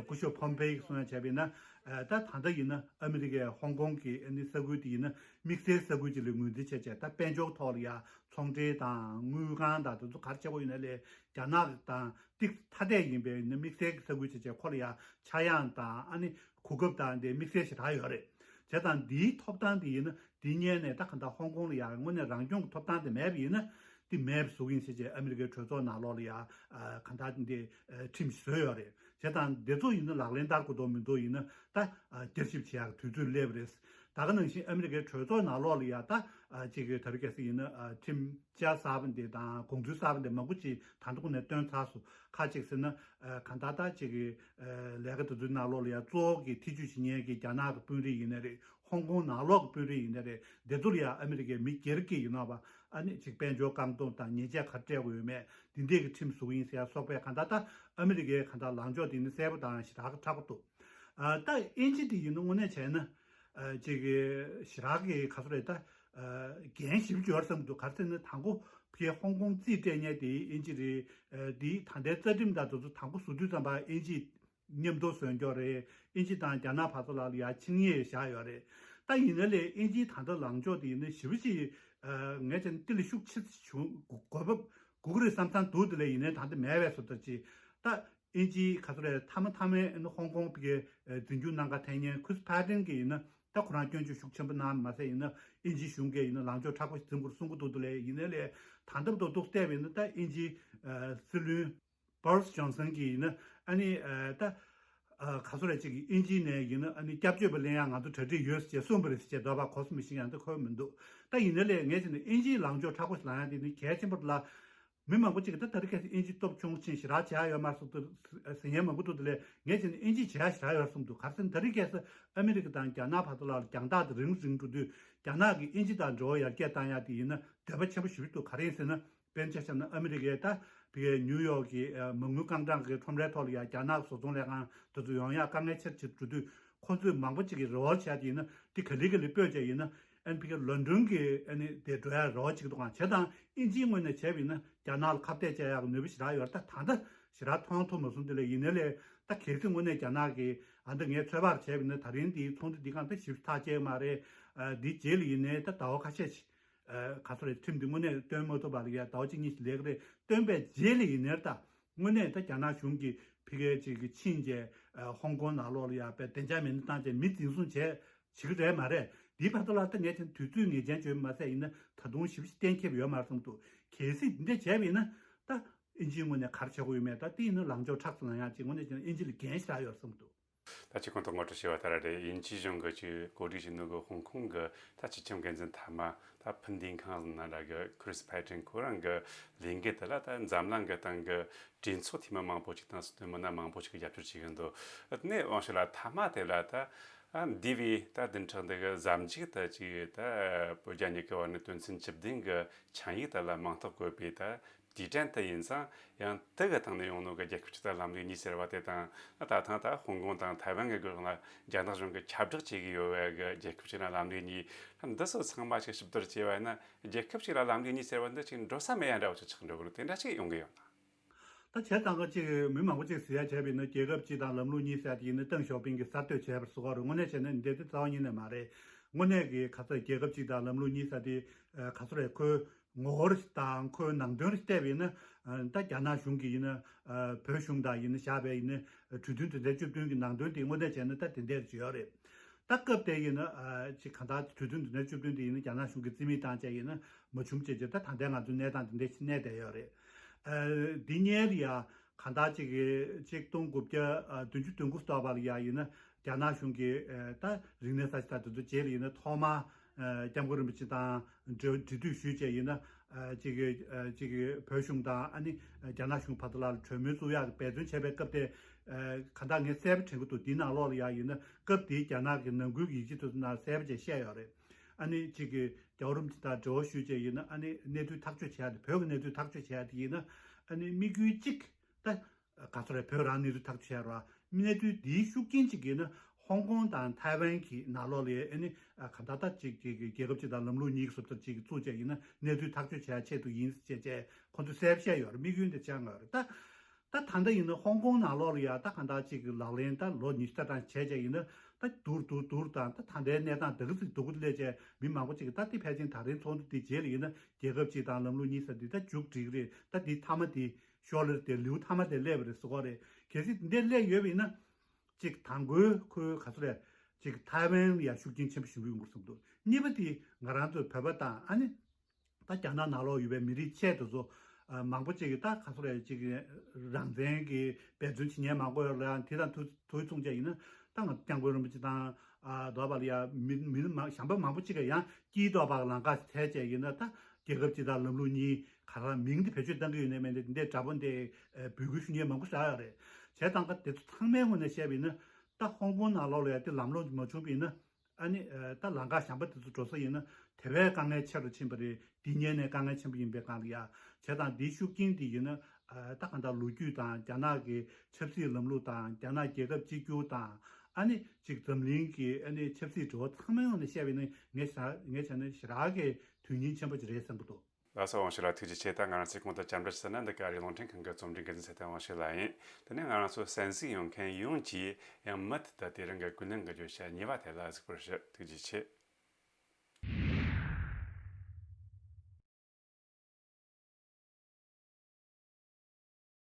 སྐུ་ཞབས་ཕོམ་ཕེ་ཡིས་གསུངས་ཡ་བྱས་པ་ཡིན་ན་ད་ད་ལྟ་ཡིན་ན་ཨ་མི་རི་ཀའི་ཧོང་ཀོང་གི་ཨ་ནི་ས་ཁུལ་དེ་ཡིན་ན་དམིགས་བསལ་ས་ཁུལ་ཅིག་ལ་ངོས་འཛིན་བྱས་བྱས་ད་དཔལ་འབྱོར་ཐོག་ལ་ཡ་ཚོང་འབྲེལ་དང་དངུལ་ཁང་དང་དེ་ཚོ་ག་རེ་བྱེད་དགོས་ཡིན་ན་ལས་རྒྱ་ནག་དང་ཏིག་ཐ་དད་ཡིན་པའི་ཡིན་ན་དམིགས་བསལ་གྱི་ས་ཁུལ་བྱས་བྱས་ཁོ་ལ་ཡ་ཆག་ཡང་དང་ཨ་ནི་གོ་སྐབས་དང་དེ་དམིགས་བསལ་ཞེ་དྲག་ཡོད་རེད། བྱས་ཙང་འདིའི་ཐོབ་ཐང་དེ་ཡིན་ན་འདི་སྔོན་ནས་ད་ག་འདྲ་ཧོང་ཀོང་ལ་ཡང་དངོས་གནས་རང་སྐྱོང་གི་ཐོབ་ཐང་དེ་མེད་པ་ཡིན་ན་འདི་མེད་པ་བཟོ་གི་ཡིན་ཟེར་བྱས་ཨ་མི་རི་ཀའི་གྲོས་ཚོགས་ནང་ལོགས་ལ་ཡང་ག་འདྲ་འདི་ཁྲིམས་ཤིག་བཟོས་ཡོད་རེད། བྱས་ཙང་འདི་ཚོ་ཡིན་ན་ལག་ལེན་བསྟར་དགོས་འདུག་མི་འདུག་ཡིན་ན་ད་བསྐྱར་ཞིབ་བྱེད་ཡག་དུས་ཚོད་སླེབས་རེད། ད་ག་ནང་བཞིན་ཨ་མི་རི་ཀའི་གྲོས་ཚོགས་ནང་ལོགས་ལ་ཡང་ད་ཅིག་གི་ད་རེས་གལ་སྲིད་ཡིན་ན་ཁྲིམས་བཅའ་གསར་པ་འདི་དང་དགོངས་ཚུལ་གསར་པ་འདི་མང་པོ་ཅིག་ད་ལྟ་ཁོ་ནས་བཏོན་ཚར་སོང་ཁ་ཅིག་ཟེར་ན་ག་འདྲ་ད་ཅིག་གི་ལས་ཀ་དེ་ཚོའི་ནང་ལོགས་ལ་ཡང་གཙོ་བོ་གི་ཐེ་བྱུས་བྱེད་མཁན་གྱི་རྒྱ་ནག་གི་དཔོན་རིགས་ཡིན་ན་རེད། ཧོང་ཀོང་ནང་ལོགས་ཀྱི་དཔོན་རིགས་ཡིན་ན་རེད། དེ་ཚོ་ལ་ཡང་ཨ་མི་རི་ཀའི་མི་སྒེར་གྱི་ཡིན་ནོ་བ་ཨ་ནི་ཅིག་དཔལ་འབྱོར་བཀག་སྡོམ་དང་ཉེས་ཆད་ག་རེ་སྤྲད་དགོས་ཡོད་མེད་འདི་འདྲས་ཀྱི་ཁྲིམས་བཟོ་གི་ཡིན་ཟེར་ཡ་སོགས་པའི་ག་འདྲ་ད་ཨ་མི་རི་ཀའི་ག་འདྲ་ལངས་ཕྱོགས་དེ་ནི་གསལ་པོ་དང་ཞེ་དྲག་གི་མཁྲེགས་པོ་འདུག་ཨ་ད་དབྱིན་ཇི་དེ་ཡིན་ན་དངོས་གནས་བྱས་ན་ཨ་ཅིག་གི་ཞེ་དྲག་གི་ག་ཚོད་རེད་ད་ཨ་འགན་ཞེ་པོ་ཅིག་ཡོད་བསམ་འདུག་ག་རེ་ཟེར་ན་དང་པོ་ཕ་གིའི་ཧོང་ཀོང་རྩིས་སྤྲད་མཁན་དེ་དབྱིན་ཇི་རེད། ཨ་དེ་ད་ལྟའི་རྩ་ཁྲིམས་དང་དེ་ཚོ་དང་པོ་བཟོ་དུས་ཙམ་པ་དབྱིན་ཇི་མཉམ་དུ་བཟོས་འགྱོག་རེད། དབྱིན་ཇི་དང་རྒྱ་ནག་བར་དུ་ལ་ལ་ཡ་ཆིངས་ཡིག་བཞག་ཡོད་རེད། ད་ཡིན་ན་ལས་དབྱིན་ཇིའི་ད་ལྟ་ལངས་ཕྱོགས་དེ་ཡིན་ན་ཞེ་པོ་ཅིག་ཨ་ངས་བྱས་ན་དེ་ལས་ཤུགས་ཆེ་ཙམ་བྱུང་དགོས་པ་དགོས་ཀྱི་རེད་བསམ་བསམ་འདུག་དེ་ལས་ཡིན་ནའི་ད་ལྟ་མེད་པའི་བཟོ་ལྟ་ཅིག་ད་དབྱིན་ཇིའི་ག་ཚོད་རེད་མཐའ་མ་མཐའ་མའི་ཨ་ནི་ཧོང་ཀོང་གི་ཨ་འཛིན་སྐྱོང་གནང་ག་ཐད་མཁན་ཁྲིས་པེ་ཊན་གྱིས་ཡིན་ན་ད་ཁོ་རང་སྐྱོན་བརྗོད་ཤུགས་ཆེན་པོ་གནང་མ་ཟད་ཡིན་ན་དབྱིན་ཇིའི་གཞུང་གིས་ཡིན་ན་ལངས་ཕྱོགས་མཁྲེགས་པོ་ཞིག་འཛིན་དགོས་རེད་གསུང་གི་འདུག་དེ་ལས་ཡིན་ནའི་ལས་ད་ལྟ་བར་དུ་བལྟས་པ་ཡིན་ན་ད་དབྱིན་ཇིའི་ཨ་སྲིད་བློན། པོ་རི་སི་ཇོན་སན་གྱིས་ཡིན་ན་ཨ་ནི་ཨ་ད་ཨ་ག་ཚོད་རེད་ཅིག་དབྱིན་ཇིའི་ནས་ཡིན་ན་ཨ་ནི་སྐྱབས་བཅོལ་བ་ལེན་ཡག་ང་ཚོ་གྲ་སྒྲིག་ཡོད་ཟེར་གསུངས་པ་རེད་ཟེར་བྱས་འདོད་པ་གོ་སོང་མི་ཤེས་ཡང་ད་གོ་མི་འདུག་ད་ཡིན་ན་ལས་ངས་བྱས་ན་དབྱིན་ཇིའི་ལངས་ཕྱོགས་མཁྲེགས་པོ་ཞིག་ལངས་ཡག་དེ་ནི་གལ་ཆེན་པོ་རེད་ལ། མི་མང་པོ་ཅིག་གིས་ད་ད་རེས་ཁ་སང་དབྱིན་ཇི་སྟོབས་ཆུང་ཕྱིན་ཞེ་དྲག་བྱས་ཡག་ཡོད་མ་རེད་གསུངས་འདུག་ཟེར་མཁན་མང་པོ་འདུག་དེ་ལས་ངས་བྱས་ན་དབྱིན་ཇི་བྱས་ཡག་ཞེ་དྲག་ཡོད་རེད་གསུངས་འདུག་ག་རེ་ཟེར་ན་ད་རེས་ཁ་སང་ཨ་མི་རི་ཀ་དང་རྒྱ་ནག་བར་དུ་ལ་རྒྱང་ཐག་དེ་རིང་རིང་འགྲོ་དུས་རྒྱ་ནག་གིས་དབྱིན་ཇི་དང་འབྲེལ་བ་ཡར་རྒྱས་བཏང་ཡག་དེ་ཡིན་ན་འདོད་པ་ཆེན་པོ་ཞེ་པོ་འདུག་ག་རེ་ཡིན་ཟེར་ན། དཔེར་ན་ཆ་བཞག་ན་ཨ་མི་རི་ཀའི་ད་ཕ་གིའི་ནིའུ་ཡོག་གི་ཨ་མ་དངུལ་རྐང་གྲངས་ཀྱི་ཁྲོམ་རའི་ཐོག་ལ་ཡང་རྒྱ་ནག་བཟོ་ཚོང་ལས་ཁང་དེ་ཚོ་ཡོང་ཡག་དཀའ་ངལ་ཆེར་ཆེར་འགྲོ་དུས་ཁོ་ཚོས་མང་པོ་ཅིག་གིས་རེ་བ་བྱས་ཏེ་ཡིན་ན་དེ་ག་ལེ་ག་ལེ་སྤོས་བྱས་ཡིན་ན་ཨ་ནི་ཕ་གིའི་ལོན་ཌོན་གྱི་ཨ་ནི་དེ་འགྲོ་ཡག་རེ་བ་བྱེད་ཀྱི་འདུག་ག་བྱས་ཙང་དབྱིན་ཇིའི་ངོས་ནས་བྱས་པ་ཡིན་ན་རྒྱ་ནག་ལ་ཁ་གཏད་བཅག་ཡག་གི་ནུས་པ་ཞེ་དྲག་ཡོད་རེད། ད་ད་ལྟ་ཞེ་དྲག་མཐོང་ཐུབ་མ་སོང་། དེ་ལས་ཡིན་ནའི་ལས་ད་གལ་སྲིད་དངོས་གནས་རྒྱ་ནག་གིས་ཨ་ད་ངས་ཚོད་དཔག་བྱས་པ་ཡིན་ན་ད་རིང་འདིའི་ཚོགས་འདུ་འདི་སྒང་ད་ཞིབ་ཚགས་བྱས་མ་རེད། ཨ་འདི་རྗེས་ལ་ཡིན་ནའི་ད་ཟླ་བ་ཁ་ཤས་ཤིག་ཨ་ག་ཚོད་རེད། ཁྲིམས་འདི་དངོས་གནས་བཏོན་མ་ཐུབ་པ་ལ་ཡ་ཟླ་བ་གཅིག་གཉིས་ཤིག་ལས་ཀྱི་རེད། བཏོན་པའི་རྗེས་ལ་ཡིན་ནའི་ད་དངོས་གནས་ད་རྒྱ་ནག་གཞུང་གིས་ཕ་གིའི་ཅིག་གི་ཕྱིན་བྱས་ཨ་ཧོང་ཀོང་ནང་ལོགས་ལ་ཡ་དཔེ་བདེ་འཇགས་མེད་མདའ་བཏང་བྱས་མི་འཛིན་བཟུང་བྱས་བྱེད་ཀྱི་རེད་མ་རེད། འདིའི་བར་དུ་ལ་ད་ངས་ཀྱང་དུས་ཚོད་ངེས་ཅན་བརྗོད་མ་ཟད་ཡིན་ན་ད་དུང་ཞིབ་ཞིབ་གཏན་འཁེལ་ཡོད་མ་རེད་བསམ་འདུག་གལ་སྲིད་འདི་འདྲ་བྱས་པ་ཡིན་ན་ད་དབྱིན་ཇིའི་ངོས་ནས་ག་རེ་བྱེད་དགོས་ཡོད་མེད་ད་དེ་ཡིན་ན་ལངས་ཕྱོགས་མཁྲེགས་སུ་ལངས་ཡག་ཅིག་དངོས་གནས་ཀྱང་དབྱིན་ཇི་ལ་འགན་ཞེ་དྲག་ཡོད་རེད་བསམ་འདུག་ད་ཅིག་གོང་དུ་ངོ་སྤྲོད་བྱས་པ་ལྟར་རེད། དབྱིན་ཇིའི་གཞུང་གི་ཅིག་གོ་སྒྲིག་བྱས་ནོ་གི་ཧོང་ཀོང་གི་ད་སྤྱི་ཁྱབ་འགན་འཛིན་མཐའ་མ་ད་ཕུན་ལྡན་ཁང་ཟེར་ན་འདྲ་གི་ཁྲིས་པེ་ཊན་ཁོ་རང་གི་ལས་འགུལ་དེ་ལ་ད་འཛམ་གླིང་གི་སྟེང་གི་གྲོས་ཚོགས་འཐུས་མི་མང་པོ་ཅིག་དང་སྲིད་དོན་མི་སྣ་མང་པོ་ཅིག་གིས་རྒྱབ་སྐྱོར་བྱེད་ཀྱི་འདུག་དེ་ནས་དབང་ཞུ་ལ་མཐའ་མ་དེ་ལ་ད་འདས་པའི་ད་བདུན་ཕྲག་འདི་གི་གཟའ་མཇུག་ཏུ་ཅིག་ད་བོད་རྒྱ་གཉིས་ཀྱི་བར་ནས་དོན་ཚན་བཅུ་བདུན་གི་ཆིངས་ཡིག་དེ་ལ་མིང་རྟགས་བཀོད་པའི་ད། དེའི་དོན་དེ་ཡིན་ཙང་ཡང་དེ་གི་སྟེང་ནས་ཡོང་ནོ་གི་རྒྱལ་ཁབ་ཅིག་དང་ལམ་ལུགས་གཉིས་ཟེར་བ་དེ་དང་ད་ཐེངས་ད་ཧོང་ཀོང་དང་ཐའེ་ཝན་གི་སྒང་ལ་རྒྱ་ནག་གཞུང་གིས་ཁྱབ་བསྒྲགས་བྱེད་ཀྱི་ཡོད་པའི་གི་རྒྱལ་ཁབ་ཅིག་དང་ལམ་ལུགས་གཉིས། འདི་ཚོ་ཚང་མ་ཅིག་ཞིབ་བསྡུར་བྱས་པ་ཡིན་ན་རྒྱལ་ཁབ་ཅིག་ལ་ལམ་ལུགས་གཉིས་ཟེར་བ་འདི་ཅིག་འགྲོ་ས་མེད་ཡ་འདྲ་བོ་ཅིག་ཆགས་འགྲོ་གི་རེད། དེ་འདྲ་ཅིག་ཡོང་གི་ཡོད་ན། ད་བྱས་ཙང་གི་ཅིག་མི་མང་པོ་ཅིག་ཟེར་ཡ་བྱས་པ་ཡིན་ན་རྒྱལ་ཁབ་ཅིག་དང་ལམ་ལུགས་གཉིས་ཟེར་དེ་ཡིན་ན་ཏེང་ཞའོ་ཕིང་གིས་གསར་གཏོད་བྱས་པ་བཟོ་གི་རེད། དངོས་གནས་བྱས་ན་འདི་དེ་རྩ་བ་ཉིད་ནས་མ་རེད། དངོས་གནས་ཀྱི་ག་ཚོད་རྒྱལ་ཁབ་ཅིག་དང་ལམ་ལུགས་གཉིས་ཟེར་དེ་ག་ཚོད་རེད། ཁོའི་ ངོ་རྒོལ་དང་ཁོའི་ནང་དོན་བལྟས་པ་ཡིན་ན། ད་རྒྱ་ནག་གཞུང་གིས་ཡིན་ན། བོད་གཞུང་དང་ཡིན་ན་བཞག་པའི་ཡིན་ན། གྲོས་མཐུན་དོན་ཚན་བཅུ་བདུན་གྱི་ནང་དོན་དེ་དངོས་གནས་བྱས་ན་ད་དེ་འདྲ་ཅིག་ཡོད་རེད། ད་སྐབས་དེ་ཡིན་ན་ཅིག་གང་ལྟར་གྲོས་མཐུན་དོན་ཚན་བཅུ་བདུན་དེ་ཡིན་ན་རྒྱ་ནག་གཞུང་གིས་རྩིས་མེད་བཏང་བྱས་ཡིན་ན་མ་བྱུང་བྱས་བྱས། ད་ད་ལྟའི་ང་ཚོའི་གནས་སྟངས་དེ་འདྲ་ཞིག་གནས་བསྡད་ཡོད་རེད། འདི་གཉིས་ལ་ཡ་གང་ལྟར་ཅིག་གི་ཆིག་སྟོང་དགུ་བརྒྱ་བདུན་ཅུ་དོན་དགུ་ལོ་བར་ལ་ཡ་ཡིན་ན་རྒྱ་ནག་གཞུང་གིས་ད་རིག་གནས་གསར་བརྗེ་དང་དེ་ཚོ་རྗེས་ལ་ཡིན་ན་ཐོག་མར་སྐྱབས་མགོན་རིན་པོ་ཆེ་དང་འབྲེལ་འབྲེལ་མཐུད་ཞུས་བྱས་ཡིན་ན། ཅིག་གི་ཅིག་གི་བོད་གཞུང་དང་ཨ་ནི་རྒྱ་ནག་གཞུང་བར་དུ་ལ་གྲོས་མོལ་བཙུགས་ཡག་འབད་བརྩོན་བྱས་པའི་སྐབས་དེ། གང་ལྟར་ངས་གསལ་པོ་དྲན་གྱི་འདུག་འདིའི་ནང་ལོགས་ལ་ཡ་ཡིན་ན་སྐབས་དེའི་རྒྱ་ནག་གི་ནང་ཁུལ་གྱི་ཡིག་ཆ་དེ་ཚོ་ནང་གསལ་པོ་བྱས་བཤད་ཡོད་རེད། ཨ་ནི་གཅིག་གི་རྒྱལ་བ་རིན་པོ་ཆེ་དང་འབྲེལ་བ་ཞུས་བྱས་ཡིན་ན་ཨ་ནི་གནས་ཚུལ་ཐག་གཅོད་བྱེད་ཡ་དེ། བོད་ཀྱི་གནས་ཚུལ་ཐག་གཅོད་བྱེད་ཡ་དེ་ཡིན་ན་ཨ་ནི་དམིགས་ཡུལ་གཅིག་ད་ག་ཚོད་རེད། བོད་རང་གནས་ཚུལ་ཐག་གཅོད་བྱེད་ཡ་རེད་བ། གནས་ཚུལ་འདིའི་ཤུགས་རྐྱེན་གཅིག་ཡིན་ན་ཧོང་ཀོང་དང་ཐའེ་ཝན་གྱི་ནང་ལོགས་ལ་ཨ་ནི་ག་ད་ལྟ་གཅིག་གི་རྒྱལ་ཁབ་གཅིག་དང་ལམ་ལུགས་གཉིས་ཀྱི་བཟོ་ལྟ་གཅིག་གི་བཙུགས་བྱས་ཡིན་ན་གནས་ཚུལ་ཐག་གཅོད་བྱེད་ཡ་ཆེད་དུ་ཡིན་ཟེར་བྱས་བྱས་ཁོང་ཚོས་གསལ་པོ་བཤད་ཡོད་རེད། དམིགས་ཡུལ་འདི་ཆགས་ཡོད་རེད་ད། ད་ད་ལྟ་ཡིན་ན་ཧོང་ཀོང་ནང་ལོགས་ལ་ཡ་ད་གང་ལྟར་ཅིག་གི་ལག་ལེན་ད་ལོ་ཉི་ཤུ་རྩ་གྲངས་བྱས་བྱས་ཡིན་ན་ད་བསྡུར་བསྡུར་བསྡུར་དང་ད་ད་ལྟའི་གནས་སྟངས་ད་ག་ཚོད་སྡུག་གི་སླེབས་བྱས་མི་མང་པོ་ཅིག་གིས་ད་དེ་ཕལ་ཆེར་ད་རིང་ཚོགས་འདུ་དེ་རྗེས་ལ་ཡིན་ན་རྒྱལ་ཁབ་གཅིག་དང་ལམ་ལུགས་གཉིས་ཟེར་འདི་ད་མཇུག་སྒྲིལ་གི་རེད། ད་འདི་མཐའ་མ་དེ་ཤོར་ལེ་དེ་ལེའུ་མཐའ་མ་དེ་སླེབས་པ་རེད་ཟེར་གོ་རེད། གལ་སྲིད་འདི་འདྲ་སླེབས་ཡོད་པ་ཡིན་ན་ཅིག་དང་པོའི་ཁོའི་ག་ཚོད་རེད། ཅིག་ཐའེ་ཝན་ལ་ཡ་ཤུགས་རྐྱེན་ཆེན་པོ་ཞིག་ཡོང་གི་རེད་བསམ་འདུག་གཉིས་པ་དེ་ང་རང་ཚོའི་བོད་པ་དང་ཨ་ནི། ད་རྒྱ་ནག་ནང་ལོགས་ཡོད་པའི་མི་རིགས་ཆེད་དུ་ཚོ་ཨ་མང་པོ་ཅིག་གིས་ད་ག་ཚོད་རེད་ཅིག་རང་བཙན་གྱི་འབད་བརྩོན་བྱེད་མཁན་མང་པོ་ཡོད་རེད། ཡང་དེ་དང་དུས་དུས་མཚུངས་བྱས་ཡིན་ན་ད་ང་སྐྱབས་མགོན་རིན་པོ་ཆེ་དང་ཨ་དོ་བ་ལ་ཡ་མི་མི་མང་གཞན་པ་མང་པོ་ཅིག་གིས་ཡང་སྐྱིད་དོ་བ་ལང་ཀ་ཐལ་བྱས་ཡིན་ན་ད་རྒྱལ་ཁབ་སྤྱི་དང་ལམ་ལུགས་གཉིས་ག་རང་མིང་དེ་བེད་སྤྱོད་གཏང་གི་ཡོད་ནའི་མེད་ནའི་འདི་འདྲའི་དྲག་པོ་འདི་འབོད་སྐུལ་ཞུ་མཁན་མང་པོ་ཞིག་ཡོད་རེད། བྱས་ཙང་ཀ་དེ་ཚོ་ཚང་མའི་ངོས་ནས་བཤད་པ་ཡིན་ན་ད་ཧོང་ཀོང་ནང་ལོགས་ལ་ཡ་དེ་ལམ་ལྷོང་མ་བྱུང་བ་ཡིན་ན། ཨ་ནི་ཨ་ད་ལམ་ཁ་གཞན་པ་དེ་ཚོ་འགྲོ་ས་ཡིན་ན་དེ་བས་དཀའ་ངལ་ཆེ་རུ་ཕྱིན་པ་རེད། འདི་ཉིད་ནས་དཀའ་ངལ་ཆེན་པོ་ཡིན་པའི་སྒང་ལ་ཡ། བྱས་ཙང་འདིའི་ཤུགས་རྐྱེན་འདི་ཡིན་ན་ཨ་ད་གང་ལྟར་ལོ་རྒྱུས་དང་རྒྱ་ནག་གི་ཆབ་སྲིད་ལམ་ལུགས་དང་རྒྱ་ནག་རྒྱལ་ཁབ་གཅིག་གྱུར་དང་ཨ་ནི་གཅིག་འཛམ་གླིང་གི་ཨ་ནི་ཆབ་སྲིད་འགྲོ་བ་ཚང་མའི་ངོས་ནས་བཤད་པ་ཡིན་ན་ངས་ཞེ་ངས་བྱས་ན་ཞེ་དྲག་གི་དོན་སྙིང་ཆེན་པོ་ཅིག་རེད་བསམ་གྱི་འདུག་ལགས་སོ། དབང་ཕྱུག་ལགས་ཐུགས་རྗེ་ཆེ། ད་ང་རང་ཚོའི་གོང་དུ་བཅར་འདྲི་ཞུས་ན་འདི་ག་རེ་རླུང་འཕྲིན་ཁང་གི་རྩོམ་སྒྲིག་འགན་འཛིན་ཚེ་བརྟན་དབང་ཕྱུག་ལགས་ཡིན། དེ་ནས་ང་རང་ཚོ་གསན་གཟིགས་ཡོང་མཁན་ཡོངས་ཀྱིས་ཡང་མུ་མཐུད་དུ་དེ་རིང་གི་ཀུན་གླེང་གི་བརྗོད་བྱ་གཉིས་པ་དེ་ལ་གཟིགས་པར་ཞུ། ཐུགས་རྗེ་ཆེ།